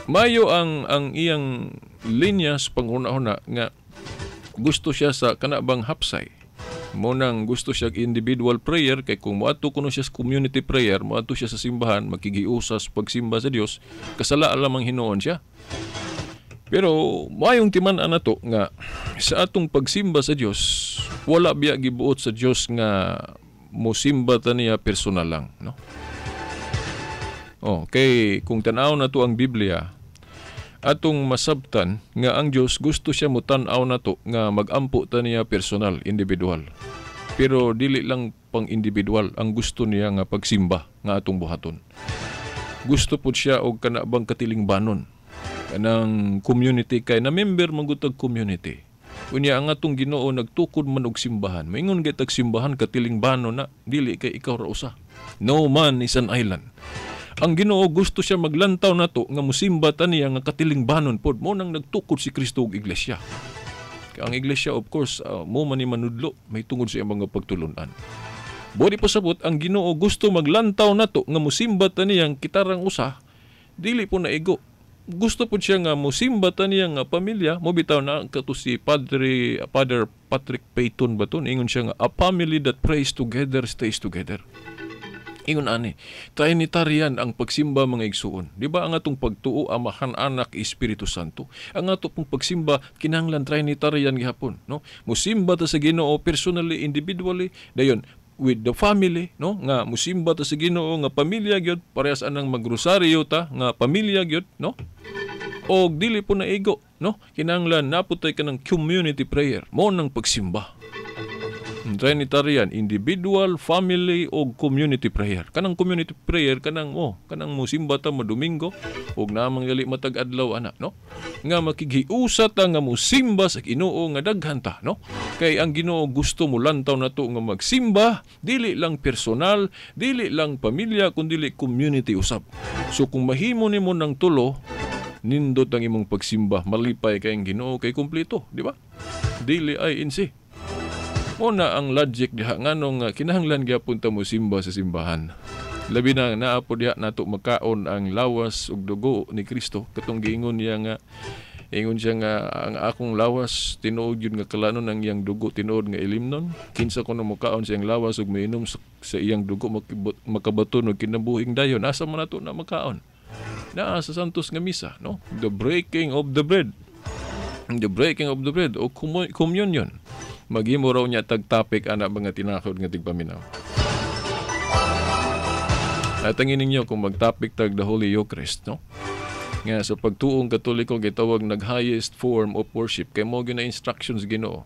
mayo ang iyang linya sa panghuna-huna nga gusto siya sa kana bang hapsay. Mo nang gusto siya individual prayer kay kung moadto kuno siya sa community prayer, moadto siya sa simbahan, makigiusa sa pagsimba sa Dios, kasala lamang hinuon siya. Pero mayong timan-an nato nga sa atong pagsimba sa Dios, wala biya gibuot sa Dios nga mosimba ta niya personal lang, no? Oh, kay kung tan-aw nato ang Biblia, atong masabtan nga ang Dios gusto siya motan-aw nato nga magampo ta niya personal, individual. Pero dili lang pang individual ang gusto niya nga pagsimba nga atong buhaton. Gusto pud siya og kana bang katilingbanon, kanang community, kay na member man gud tag community. Unya ang atong Ginoo nagtukod man og simbahan. Maingon gay tag simbahan katilingbanon na, dili kay ikaw ra usa. No man is an island. Ang Ginoo gusto siya maglantaw nato nga musimba ta niya nga katilingbanon pod. Mo nang nagtukod si Kristo og iglesia. Kay ang iglesia, of course, mo man ni manudlo may tungod sa iyang mga pagtulunan. Bodi pasabot ang Ginoo gusto maglantaw nato nga musimba ta niyang kitarang usa, dili po na igo. Gusto po siya nga musimba ta niya nga pamilya. Mo bitaw na kato si Father Patrick Peyton ba to? Ingon siya nga, "A family that prays together stays together." Ingon ani, Trinitarian ang pagsimba, mga igsuon. Di ba ang atong pagtuo, Amahan, Anak, Espiritu Santo? Ang ato pong pagsimba kinahanglan Trinitarian gihapon, no? Musimba ta sa Ginoo personally, individually, dayon with the family, no? Nga musimba ta sa Ginoo nga pamilya gyud, parehas anang magrosaryo ta nga pamilya gyud, no? Og dili po na igo, no? Kinahanglan naputay kanang community prayer, mo nang pagsimba. Trinitarian, individual, family o community prayer. Kanang community prayer, kanang oh, kanang musimba ta mo Domingo ug namang gali matag adlaw ana, no? Nga makighiusa ta nga musimba sa Ginoo nga daghan ta, no? Kay ang Ginoo gusto mo lantaw nato nga magsimba, dili lang personal, dili lang pamilya, kundi community usab. So kung mahimo nimo ng tulo, nindot ang imong pagsimba, malipay kay ang Ginoo kay kumpleto, di ba? Dili ay insi. Mo na ang logic diha nganong kinahanglan gyapon ta mo simba sa simbahan. Labi na naa po diha nato makaon ang lawas ug dugo ni Kristo, katong giingon niya nga ingon siya nga ang akong lawas tinuod yun nga kalanon, ang iyang dugo tinuod nga ilimnon. Kinsa kuno mokaon sa iyang lawas ug miinom sa iyang dugo makabaton og kinabuhing dayon. Asa man nato na makaon? Naa sa Santos nga Misa, no? The breaking of the bread, the breaking of the bread o communion. Maghimo raw niya tag topic ana, mga tinakod nga tigpaminaw. At angin ninyo kung mag-topic tag the Holy Eucharist, no? Nga sa pagtuong Katoliko gitawag nag highest form of worship kay mo gyud na instructions Ginoo.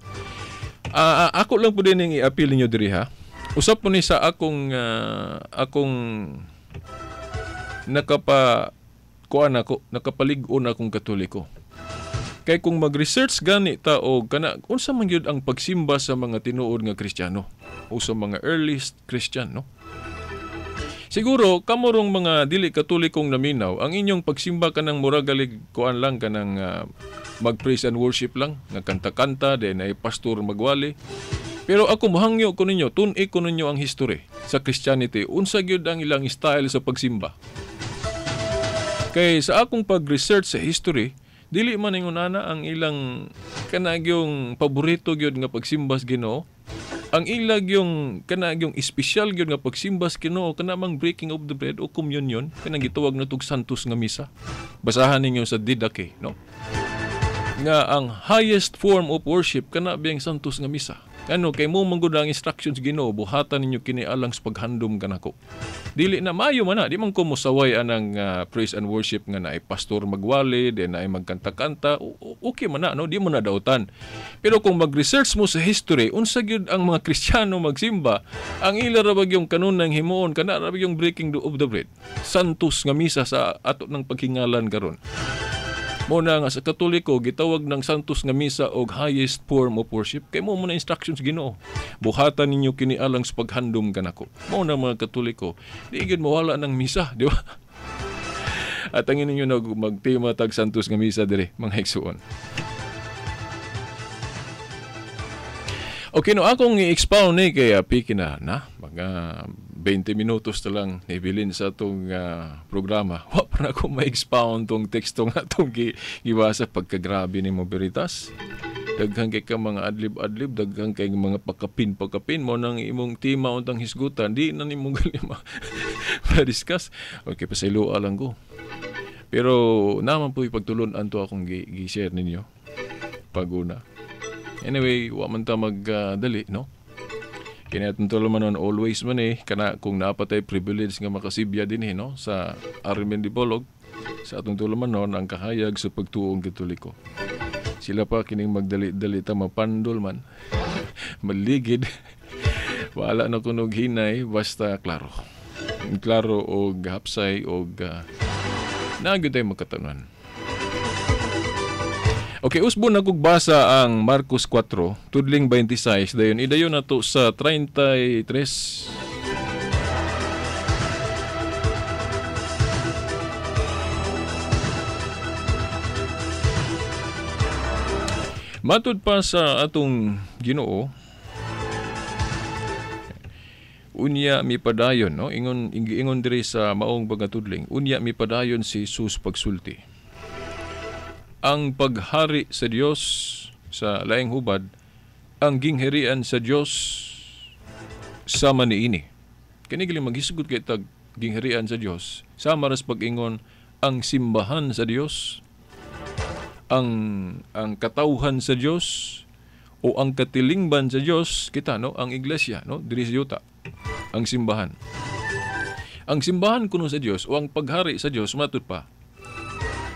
Ako lang po din ning i-appeal ninyo diri ha. Usap po ni sa akong nakapa kuan ako, nakapalig-on akong Katoliko. Kay kung mag-research gani ta og kana unsa man gyud ang pagsimba sa mga tinuod nga Kristiyano o sa mga earliest Christian, no? Siguro kamurong mga dili Katolikong naminaw, ang inyong pagsimba kanang muragalig kuan lang, kanang mag-praise and worship lang, nga kanta-kanta, then ay pastor magwali. Pero ako mohangyo ko ninyo, tun-i ko ninyo ang history sa Christianity, unsa gyud ang ilang style sa pagsimba. Kay sa akong pag-research sa history, dili man ingon ana ang ilang kanagyong paborito gyud nga pagsimba sa Ginoo. Ang ilag yung kanagyong espesyal gyud nga pagsimba sa Ginoo kana mang breaking of the bread o communion, kanang gitawag natog Santos nga Misa. Basahan ninyo sa Didache, no? Nga ang highest form of worship kana biyang Santos nga Misa. Ano kay mo man gud ang instructions Ginoo, buhatan ninyo kini alang sa paghandom kanako. Dili na maayo man na, di man ko mosaway anang praise and worship nga naay pastor magwali, di naay magkanta-kanta, okay man na, no, di mo na dautan. Pero kung mag-research mo sa history, unsa gyud ang mga Kristiyano magsimba, ang ila ra bag yung kanunang himuon kana ra yung breaking of the bread. Santos nga Misa sa ato ng paghingalan karon. Mo na nga sa Katoliko gitawag ng Santos nga misa og highest form of worship kay mo na instructions Ginoo. Buhatan ninyo kini alang sa paghandom kanako. Mo na mga Katoliko, di gyud mawala ng misa, di ba? At ang ninyo magtema tag Santos nga misa dire, mga igsuon. Okay, no, akong i-expound ni kay piki na mga 20 minutos na lang ibilin sa atong programa. Wa pa na ako ma-expound tong teksto nga atong gibasa pagkagrabe ni mo Veritas. Daghan kay ka mga adlib-adlib, daghan kay mga pakapin-pakapin mo nang imong tema untang hisgutan, di na nimo gali ma-discuss. Okay, pasayloa lang ko. Pero naman po ipagtulon-an to akong gi-share ninyo paguna. Anyway, wa man ta magdali, no? Kini atong tulumanon always man kana kung napatay privilege nga makasibya dinhi, no, sa RMN Dipolog, sa atong tulumanon ang kahayag sa pagtuong Katoliko. Sila pa kining magdali-dali ta mapandol man. Maligid. Wala na kunog hinay basta klaro. Klaro og hapsay og naa gyud tay makatanan. Okay, usbon na kog basa ang Marcos 4, tudling 26, dayon idayon nato sa 33. Matud pa sa atong Ginoo, unya mipadayon, no? Ingon ingon diri sa maong pagatudling, unya mipadayon si Jesus pagsulti. Ang paghari sa Dios sa laing hubad, ang gingharian sa Dios sama niini. Kini gali maghisgot kay tag gingharian sa Dios, sama ras pag-ingon ang simbahan sa Dios, ang katawhan sa Dios o ang katilingban sa Dios, kita no, ang iglesia, no, diri sa yuta, ang simbahan. Ang simbahan kuno sa Dios o ang paghari sa Dios matud pa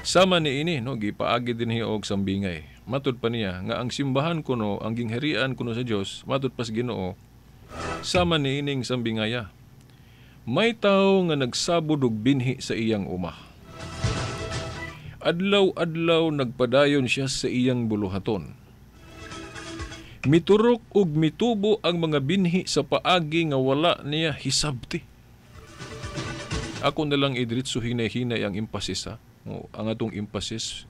sama ni ini, no, gipaagi dinhi og sambingay. Matud pa niya nga ang simbahan kuno, ang gingharian kuno sa Dios, matud pa sa Ginoo, sama ni ining sambingaya. May tawo nga nagsabod og binhi sa iyang uma. Adlaw-adlaw nagpadayon siya sa iyang buluhaton. Miturok og mitubo ang mga binhi sa paagi nga wala niya hisabti. Ako na lang idritso hinay-hinay ang emphasis, ha? Ang atong emphasis,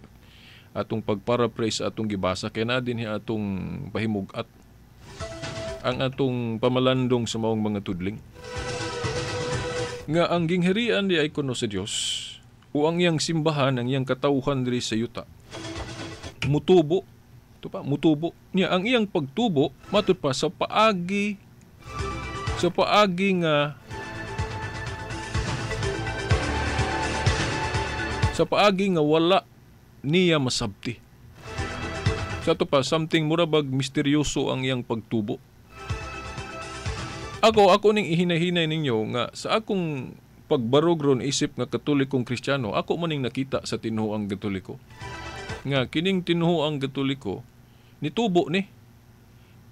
atong pagparaphrase atong gibasa, kaya na din atong pahimug-at ang atong pamalandong sa maong mga tudling. Nga ang gingharian di ay kuno sa Dios o ang iyang simbahan, ang iyang katawhan diri sa yuta, mutubo, ito pa, mutubo niya ang iyang pagtubo matud pa sa paagi nga sa paagi nga wala niya masabti. Sa ato pa, something murabag misteryoso ang iyang pagtubo. Ako ning ihinahinay ninyo nga sa akong pagbarog ron isip nga Katolikong Kristiyano, ako man ning nakita sa tinuoang Katoliko. Nga kining tinuoang Katoliko nitubo ni.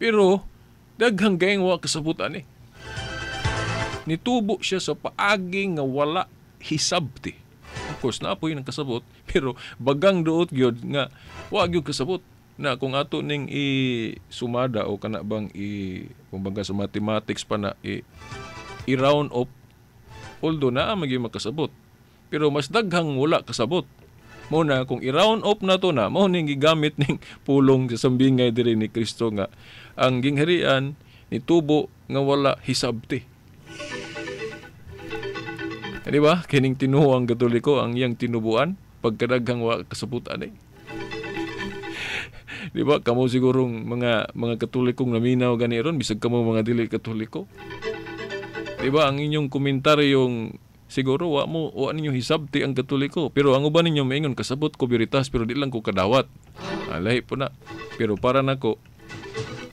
Pero daghang gayeng wa kasabot ani. Nitubo siya sa paagi nga wala hisabti. Of course, naapoy ng kasabot, pero bagang duot gyud nga wa gyud kasabot na kung ato ning i-sumada o kana bang i kumbaga sa mathematics pa na i-round off, although naa magyud makasabot, pero mas daghang wala kasabot. Mo na kung i-round off na to na mao ning gigamit ning pulong sa sambingay diri ni Kristo nga ang gingharian nitubo nga wala hisabti. Di ba? Kining tinuoang Katoliko ang iyang tinubuan pagkadaghang wa kasabutan eh. Di ba? Kamo sigurong mga Katolikong naminaw gani ron bisag kamo mga dili Katoliko. Di ba? Ang inyong komentaryong siguro wa ninyo hisabti ang Katoliko, pero ang uban ninyo maingon kasabot ko Veritas pero di lang ko kadawat. Lahi po na. Pero para nako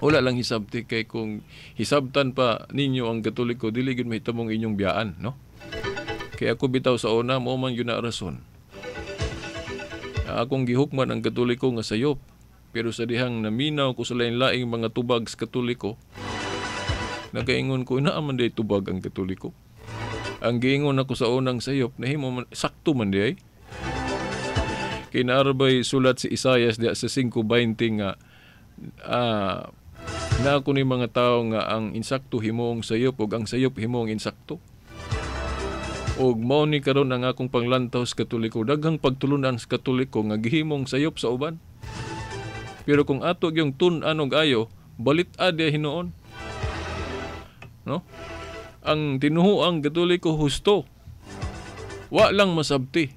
wala lang hisabti kay kung hisabtan pa ninyo ang Katoliko dili gyud mahitamong inyong biyaan, no? Kaya ako bitaw sa una, mo man yun na rason. Akong gihukman ang Katoliko nga sayop, pero sa dihang naminaw ko sa lain-laing mga tubag sa Katoliko, nakaingon ko, inaaman day tubag ang Katoliko. Ang giingon ako sa unang sayop, nahimo man, sakto man day. Kay naarabay sulat si Isayas diya sa 5:20 nga na ako ni mga tao nga ang insakto himong sayop ug ang sayop himong insakto. Og mao ni karon ang akong panglantaw sa Katoliko, daghang pagtulunan sa Katoliko nga gihimong sayop sa uban. Pero kung ato gyung tun-an og ayo, balit-ad diha hinuon. No? Ang tinuhuang Katoliko husto. Wa lang masabti.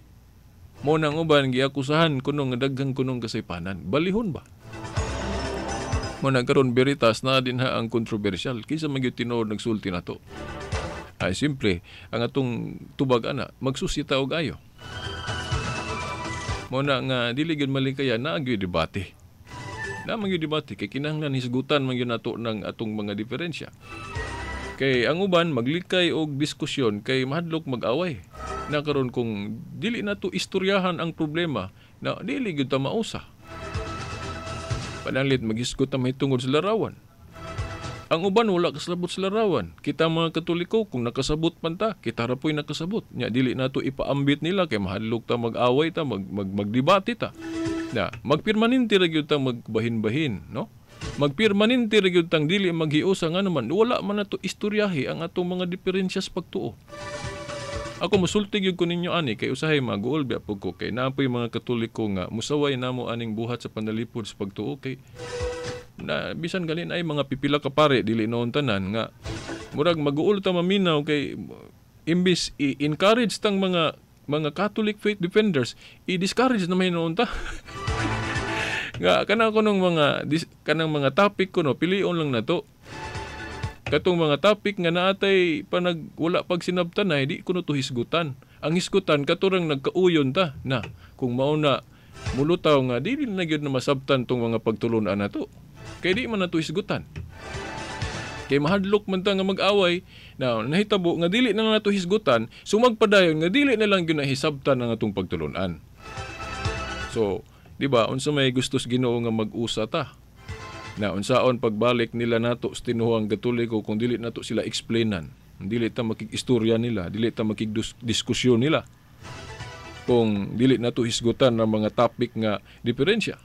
Mo nang uban giakusahan kuno nga daghang kunong kasaypanan. Balihon ba? Mo nang karon Veritas na din ha ang kontrobersyal. Kinsa man gyud tinuod nagsulti nato? Ay simple, ang atong tubag ana magsusita og ayo. Mo na nga dili gyud malikaya na gyud debate. Na man gyud debate kay kinahanglan hisgutan man gyud nato ng atong mga diferensya. Kay ang uban maglikay og diskusyon kay mahadlok mag-away. Na karon kung dili nato istoryahan ang problema na dili gyud ta mausa. Pananlit maghisgot ta mahitungod sa larawan. Ang uban wala kasabot sa larawan. Kita mga Katoliko kung nakasabot man ta, kita ra po'y nakasabot. Nya dili nato ipaambit nila kay mahadlok ta mag-away ta, magdebate ta. Na magpermanente ra gyud ta magbahin-bahin, no? Magpermanente ra gyud tang dili maghiusa nga naman wala man nato istoryahi ang atong mga diferensya sa pagtuo. Ako musulti gyud ko ninyo ani kay usahay maguol biya pud ko kay naa poy mga Katoliko nga musaway namo aning buhat sa panalipod sa pagtuo kay na bisan ganin ay mga pipila ka pare dili noon tanan nga murag maguol ta maminaw kay imbis i-encourage tang mga Catholic faith defenders i-discourage na may noon ta. Nga kanang kunong mga kanang mga topic kuno pilion lang nato. Katong mga topic nga naatay panag wala pag sinabtan ay di kuno to hisgutan. Ang hisgutan katurang nagkauyon ta na kung mao na mulutaw nga dili na gyud na masabtan tong mga pagtulun-an nato. Kay di man nato hisgutan. Kay mahadlok man ta nga mag-away na nahitabo nga dili na nato hisgutan, sumagpadayon nga dili na lang gyud na hisabtan ang atong pagtulun-an. So, di ba unsa may gustos Ginoo nga mag-usa ta? Na unsaon pagbalik nila nato sa tinuhang Katoliko kung dili nato sila explainan, dili ta makig-istorya nila, dili ta makig-diskusyon nila kung dili nato hisgutan ang mga topic nga diferensya.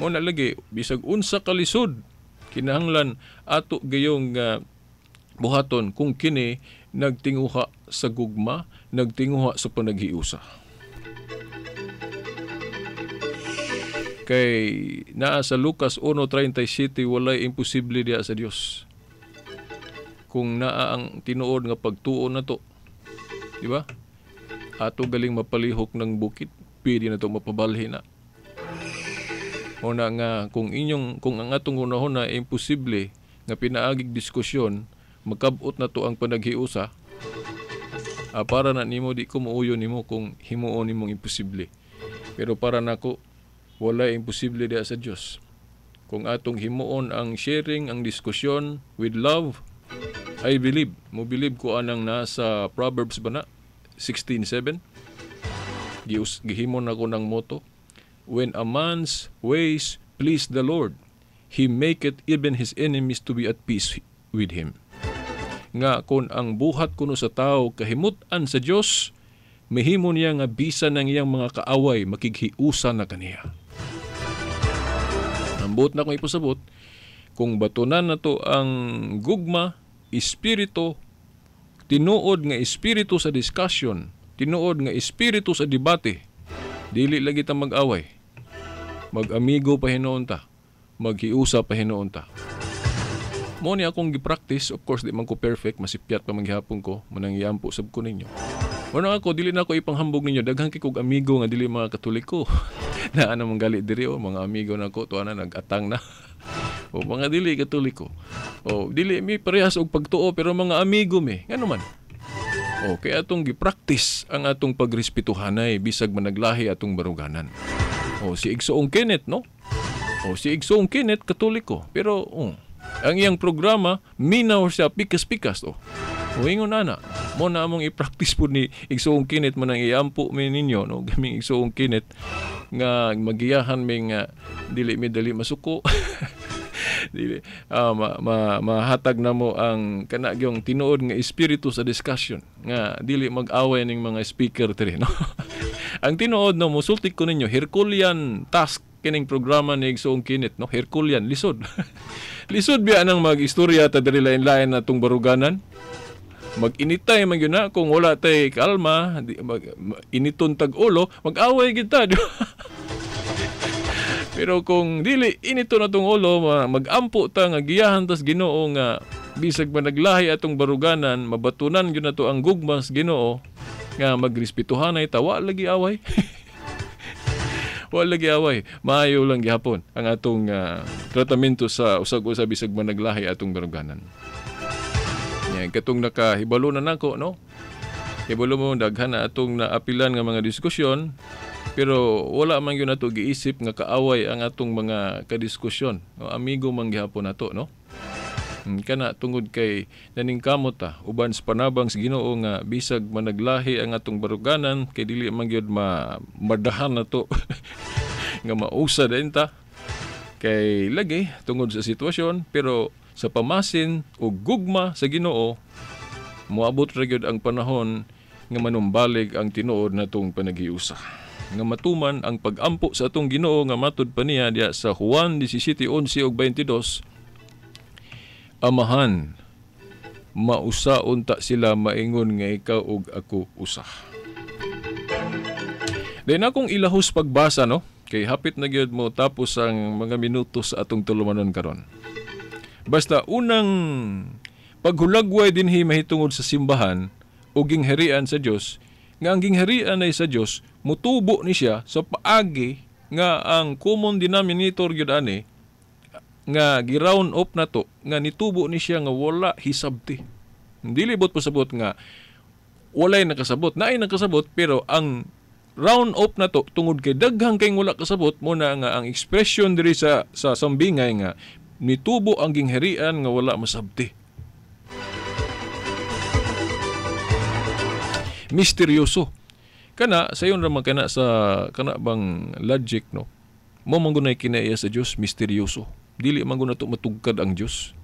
Mo na lagi bisag unsa ka lisod kinahanglan ato gayong buhaton kung kini nagtinguha sa gugma, nagtinguha sa panaghiusa. Kay naa sa Lucas 1:37 walay imposible diha sa Dios. Kung naa ang tinuod nga pagtuo nato, di ba? Ato galing mapalihok ng bukid, pwede na to mapabalhin na. O na nga kung ang atong hunahuna imposible nga pinaagig diskusyon, makabot na to ang panaghiusa. Para na nimo di ko muuyo nimo kung himuon nimong imposible. Pero para nako wala imposible diha sa Dios. Kung atong himuon ang sharing, ang diskusyon with love, I believe, mo believe ko anang nasa Proverbs ba na 16:7. Gihimon ako ng motto, when a man's ways please the Lord, he maketh even his enemies to be at peace with him. Nga kung ang buhat kuno sa tao kahimut-an sa Dios, mahimo niya nga bisan ng iyang mga kaaway makighiusa na kaniya. Ang buot na kong ipasabot, kung batunan na to ang gugma, espiritu, tinuod nga espiritu sa discussion, tinuod nga espiritu sa debate, dili lagi ta mag-away. Mag-amigo pa hinuon ta, maghiusa pa hinuon ta. Mo ni akong gi-practice, of course di man ko perfect, masipyat pa manghihapon ko, manang iampo sab ko ninyo. Muna ako, dili na ako ipanghambog ninyo, daghan kay kog amigo nga dili mga Katoliko. Na ano man gali diri o mga amigo nako tuwa na nag-atang na. O mga dili Katoliko. O dili mi parehas og pagtuo pero mga amigo mi. Ngano man? O kay atong gi-practice ang atong pagrespetuhanay bisag managlahi atong baruganan. O si Igsoong Kenneth, no? O si Igsoong Kenneth Katoliko, pero ang iyang programa minaw siya pikas-pikas o. O ingon ana, mo na among i-practice pud ni Igsoong Kenneth man ang iampo mi ninyo, no? Gaming Igsoong Kenneth nga magiyahan mi nga dili mi dali masuko. Dili mahatag namo ang kana gyung tinuod nga espiritu sa discussion nga dili mag-away ning mga speaker diri, no? Ang tinuod, no, musulti ko ninyo, Herculean task kining programa ni Igsoong Kinit, no? Herculean, lisod. Lisod biya nang mag-istorya ta diri, lain-lain na atong baruganan. Mag-initay man gyud na kung wala tay kalma, di, initon tag ulo, mag-away gyud ta, di ba? Pero kung dili inito na tong ulo, mag-ampo ta nga giyahan tas Ginoo nga bisag managlahi atong baruganan, mabatunan gyud nato ang gugma sa Ginoo nga magrespetuhanay ta, wa lagi away. Wa lagi away. Maayo lang gihapon ang atong tratamento sa usag-usa bisag managlahi atong baruganan. Yan, katong nakahibalo na nako, no? Hibalo mo, daghan na atong naapilan nga mga diskusyon, pero wala man gyud nato giisip nga kaaway ang atong mga kadiskusyon. O, amigo man gihapon nato, no? Kana tungod kay naningkamot ta uban sa panabang sa Ginoo nga bisag managlahi ang atong baruganan, kay dili man gyud madahan nato nga mausa din ta kay lagi tungod sa sitwasyon, pero sa pamasin o gugma sa Ginoo, moabot ra gyud ang panahon nga manumbalig ang tinuod natong panaghiusa, nga matuman ang pag-ampo sa atong Ginoo nga matud pa niya diya sa Juan 17:11 ug 22, "Amahan, mausa unta sila maingon nga ikaw ug ako usa." Dayon akong ilahos pagbasa, no, kay hapit na gyud mo tapos ang mga minuto sa atong tulumanon karon. Basta unang paghulagway dinhi mahitungod sa simbahan o gingharian sa Dios, nga ang gingharian ay sa Dios mutubo ni siya sa paagi nga ang common denominator gyud ani nga gi-round off na to nga nitubo ni siya nga wala hisabti. Dili bot pasabot nga walay nakasabot, naay nakasabot, pero ang round off na to tungod kay daghang kay wala kasabot mo na nga ang expression diri sa sambingay nga nitubo ang gingharian nga wala masabti. Misteryoso. Kana sayon ra man kana sa kana bang logic, no. Mo man gunay kinaiya sa Dios, misteryoso. Dili man guna to matugkad ang Dios.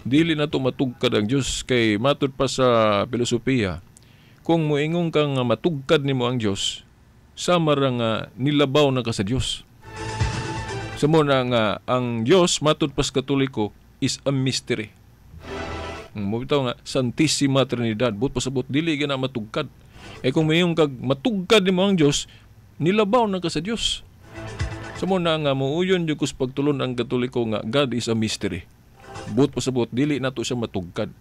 Dili na to matugkad ang Dios kay matud pa sa filosofiya, kung moingon kang matugkad nimo ang Dios, sama ra nga nilabaw na ka sa Dios. Sa mo na nga ang Dios matud pa sa Katoliko is a mystery. Mo bitaw nga Santissima Trinidad, but pasabot dili gyud na matugkad. Eh kung moingon kag matugkad nimo ang Dios, nilabaw na ka sa Dios. Sa mo na nga muuyon jud kus pagtulon ang Katoliko nga God is a mystery. But pasabot dili nato siya matugkad.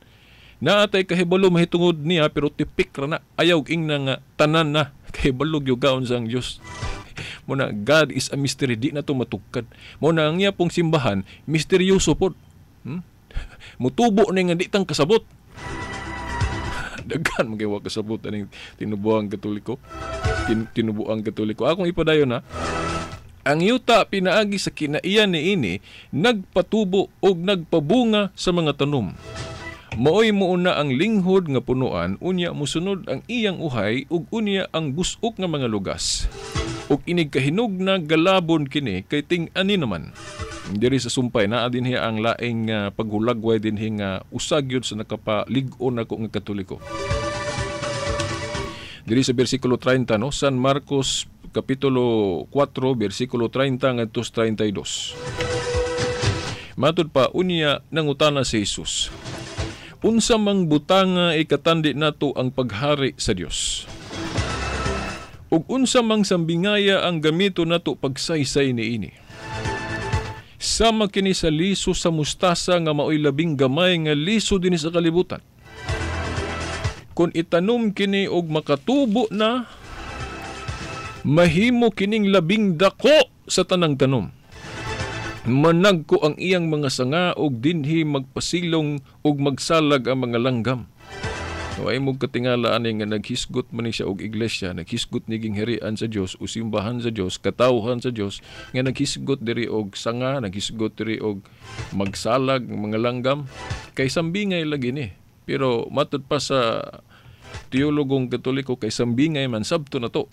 Naatay kahibalo mahitungod niya pero tipik ra na, ayaw ingna nga tanan na kahibalo gyud kaon sa ang Dios. Muna God is a mystery, di na to matugkad. Muna ang iya pong simbahan misteryoso pod. Mutubo ni nga di tang kasabot. Daghan man kay wa kasabot aning tinubuang Katoliko. Tinubuang Katoliko. Akong ipadayon na. Ang yuta pinaagi sa kinaiyan niini nagpatubo og nagpabunga sa mga tanom. Maoy muuna ang linghod nga punuan, unya musunod ang iyang uhay ug unya ang busok nga mga lugas. Ug inig kahinog na galabon kini kay ting-ani naman. Diri sa sumpay naa dinhi ang laing paghulagway dinhi nga usag gyud sa nakapalig-on nako nga Katoliko. Diri sa bersikulo 30, no, San Marcos kapitulo 4 bersikulo 30 ngadto 32. Matud pa, unya nangutana si Jesus, "Unsa mang butanga ikatandi nato ang paghari sa Dios? Ug unsa mang sambingaya ang gamito nato pagsaysay niini? Sama kini sa liso sa mustasa nga maoy labing gamay nga liso dinhi sa kalibutan. Kung itanom kini og makatubo na, mahimo kining labing dako sa tanang tanom. Managko ang iyang mga sanga og dinhi magpasilong og magsalag ang mga langgam." No, ay mong katingala ani nga naghisgot man ni siya og iglesia, naghisgot ni gingharian sa Dios o simbahan sa Dios, katawhan sa Dios, nga naghisgot diri og sanga, naghisgot diri og magsalag mga langgam, kay sambingay lagi ni. Pero matud pa sa teologong Katoliko kay sambingay man sabto na to.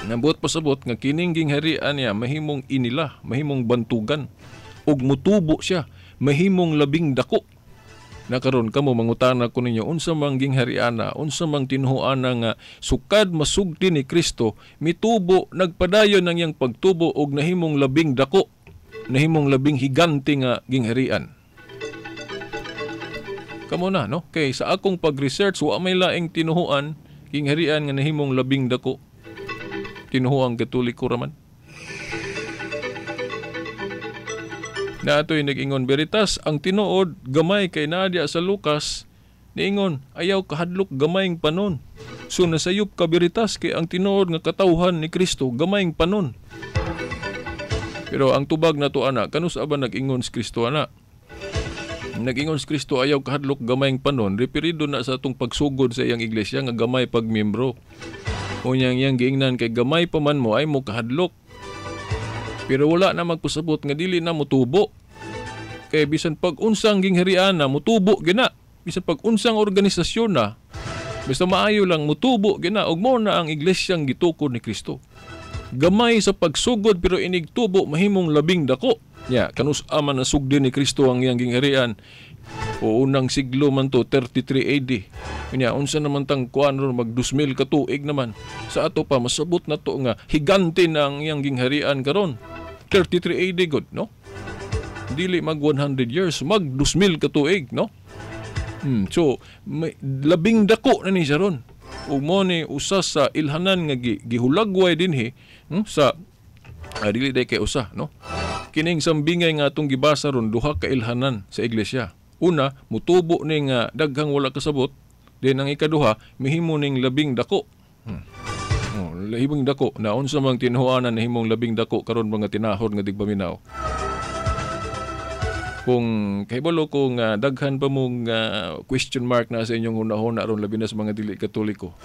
Nabot pasabot nga kining gingharian niya mahimong inila, mahimong bantugan ug mutubo siya, mahimong labing dako. Nakaron kamo mangutana ko ninyo unsa man ginghariana, unsa man tinuoana nga sukad masugdi ni Kristo mitubo, nagpadayon ang iyang pagtubo og nahimong labing dako, nahimong labing higante nga gingharian. Kamo na, no? Kay sa akong pag-research wa may laing tinuoan gingharian nga nahimong labing dako. Tinuoang Katoliko raman. Na ato'y nag-ingon Veritas, ang tinuod gamay kay naadya sa Lucas, niingon ayaw kahadlok gamayng panon. So nasayop ka Veritas kay ang tinuod nga katawhan ni Kristo gamayng panon. Pero ang tubag nato ana, kanus ba nag-ingon si Kristo ana? Nag-ingon si Kristo ayaw kahadlok gamayng panon, referido na sa atong pagsugod sa iyang iglesia nga gamay pagmiyembro. Unyang iyang giingnan kay gamay pa man mo ay mo kahadlok. Pero wala na magpasabot nga dili na motubo. Kay bisan pag unsang gingharian na motubo gina, bisan pag unsang organisasyon na, basta maayo lang motubo gina, ug mo na ang iglesyang gitukod ni Kristo. Gamay sa pagsugod pero inigtubo mahimong labing dako. Nya kanus ama na sugdi ni Kristo ang iyang gingharian. O unang siglo man to, 33 AD. Nya unsa naman tang kuan ron, mag 2000 ka tuig naman. Sa ato pa masabot na to nga higante na ang iyang gingharian karon. 33 AD god, no? Dili mag 100 years, mag 2000 ka tuig, no? So may, labing dako na ni siya ron. Ug mo ni usa sa ilhanan nga gihulagway dinhi, sa dili day kay usa, no? Kining sambingay nga atong gibasa ron, duha ka ilhanan sa iglesia. Una, mutubo ning daghang wala kasabot. Then ang ikaduha, mihimo ning labing dako. Oh, labing dako na unsa mang tinuoanan nahimong labing dako karon mga tinahod nga digpaminaw. Kung kahibalo ko nga daghan pa mong question mark na sa inyong hunahuna aron labi na sa mga dili Katoliko.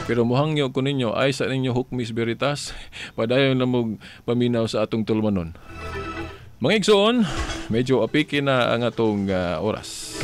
Pero mohangyo ko ninyo ay sa ninyo hukmis Veritas, padayon na mong paminaw sa atong tulumanon. Mga igsoon, medyo apiki na ang atong oras.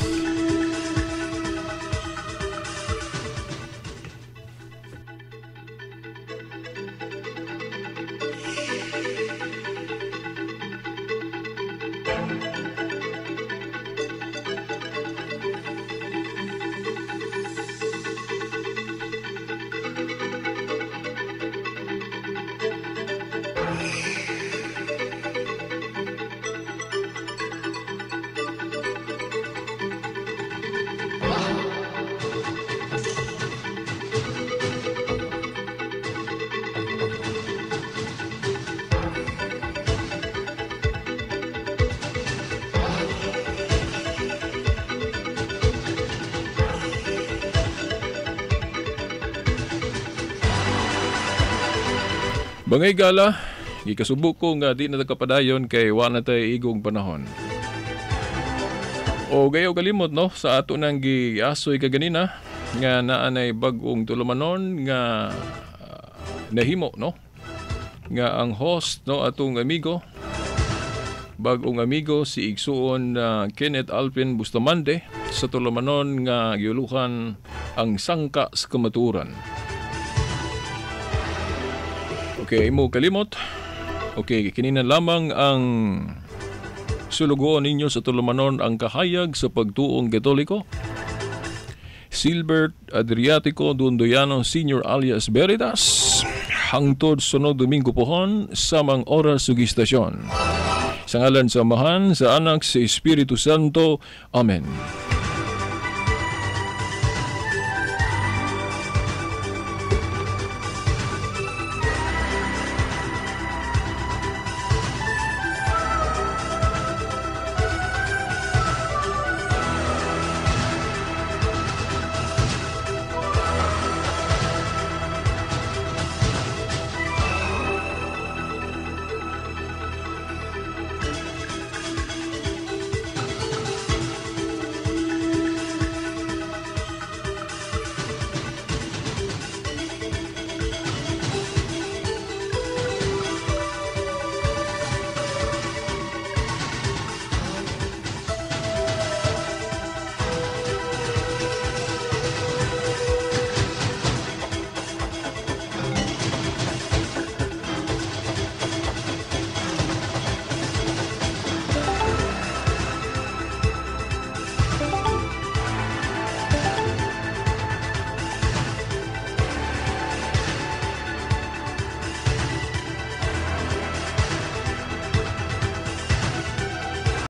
Bangay gala, gikasubo ko nga di na kapadayon kay wa na tay igong panahon. O gayo kalimot, no, sa ato nang giasoy kaganina nga naanay bag-ong tulumanon nga nahimo, no, nga ang host, no, atong amigo, bag-ong amigo si igsuon Kenneth Alvin Bustamante sa tulumanon nga giuluhan ang Sangka sa Kamatuoran. Okay, imo kalimot. Okay, kinina lamang ang sulugoon ninyo sa tulumanon ang kahayag sa pagtuong Katoliko. Silbert Adriatico Dundoyano Senior alias Veritas. Hangtod sunod Domingo pohon, samang oras ug istasyon. Sa ngalan sa Amahan, sa Anak, sa Espiritu Santo. Amen.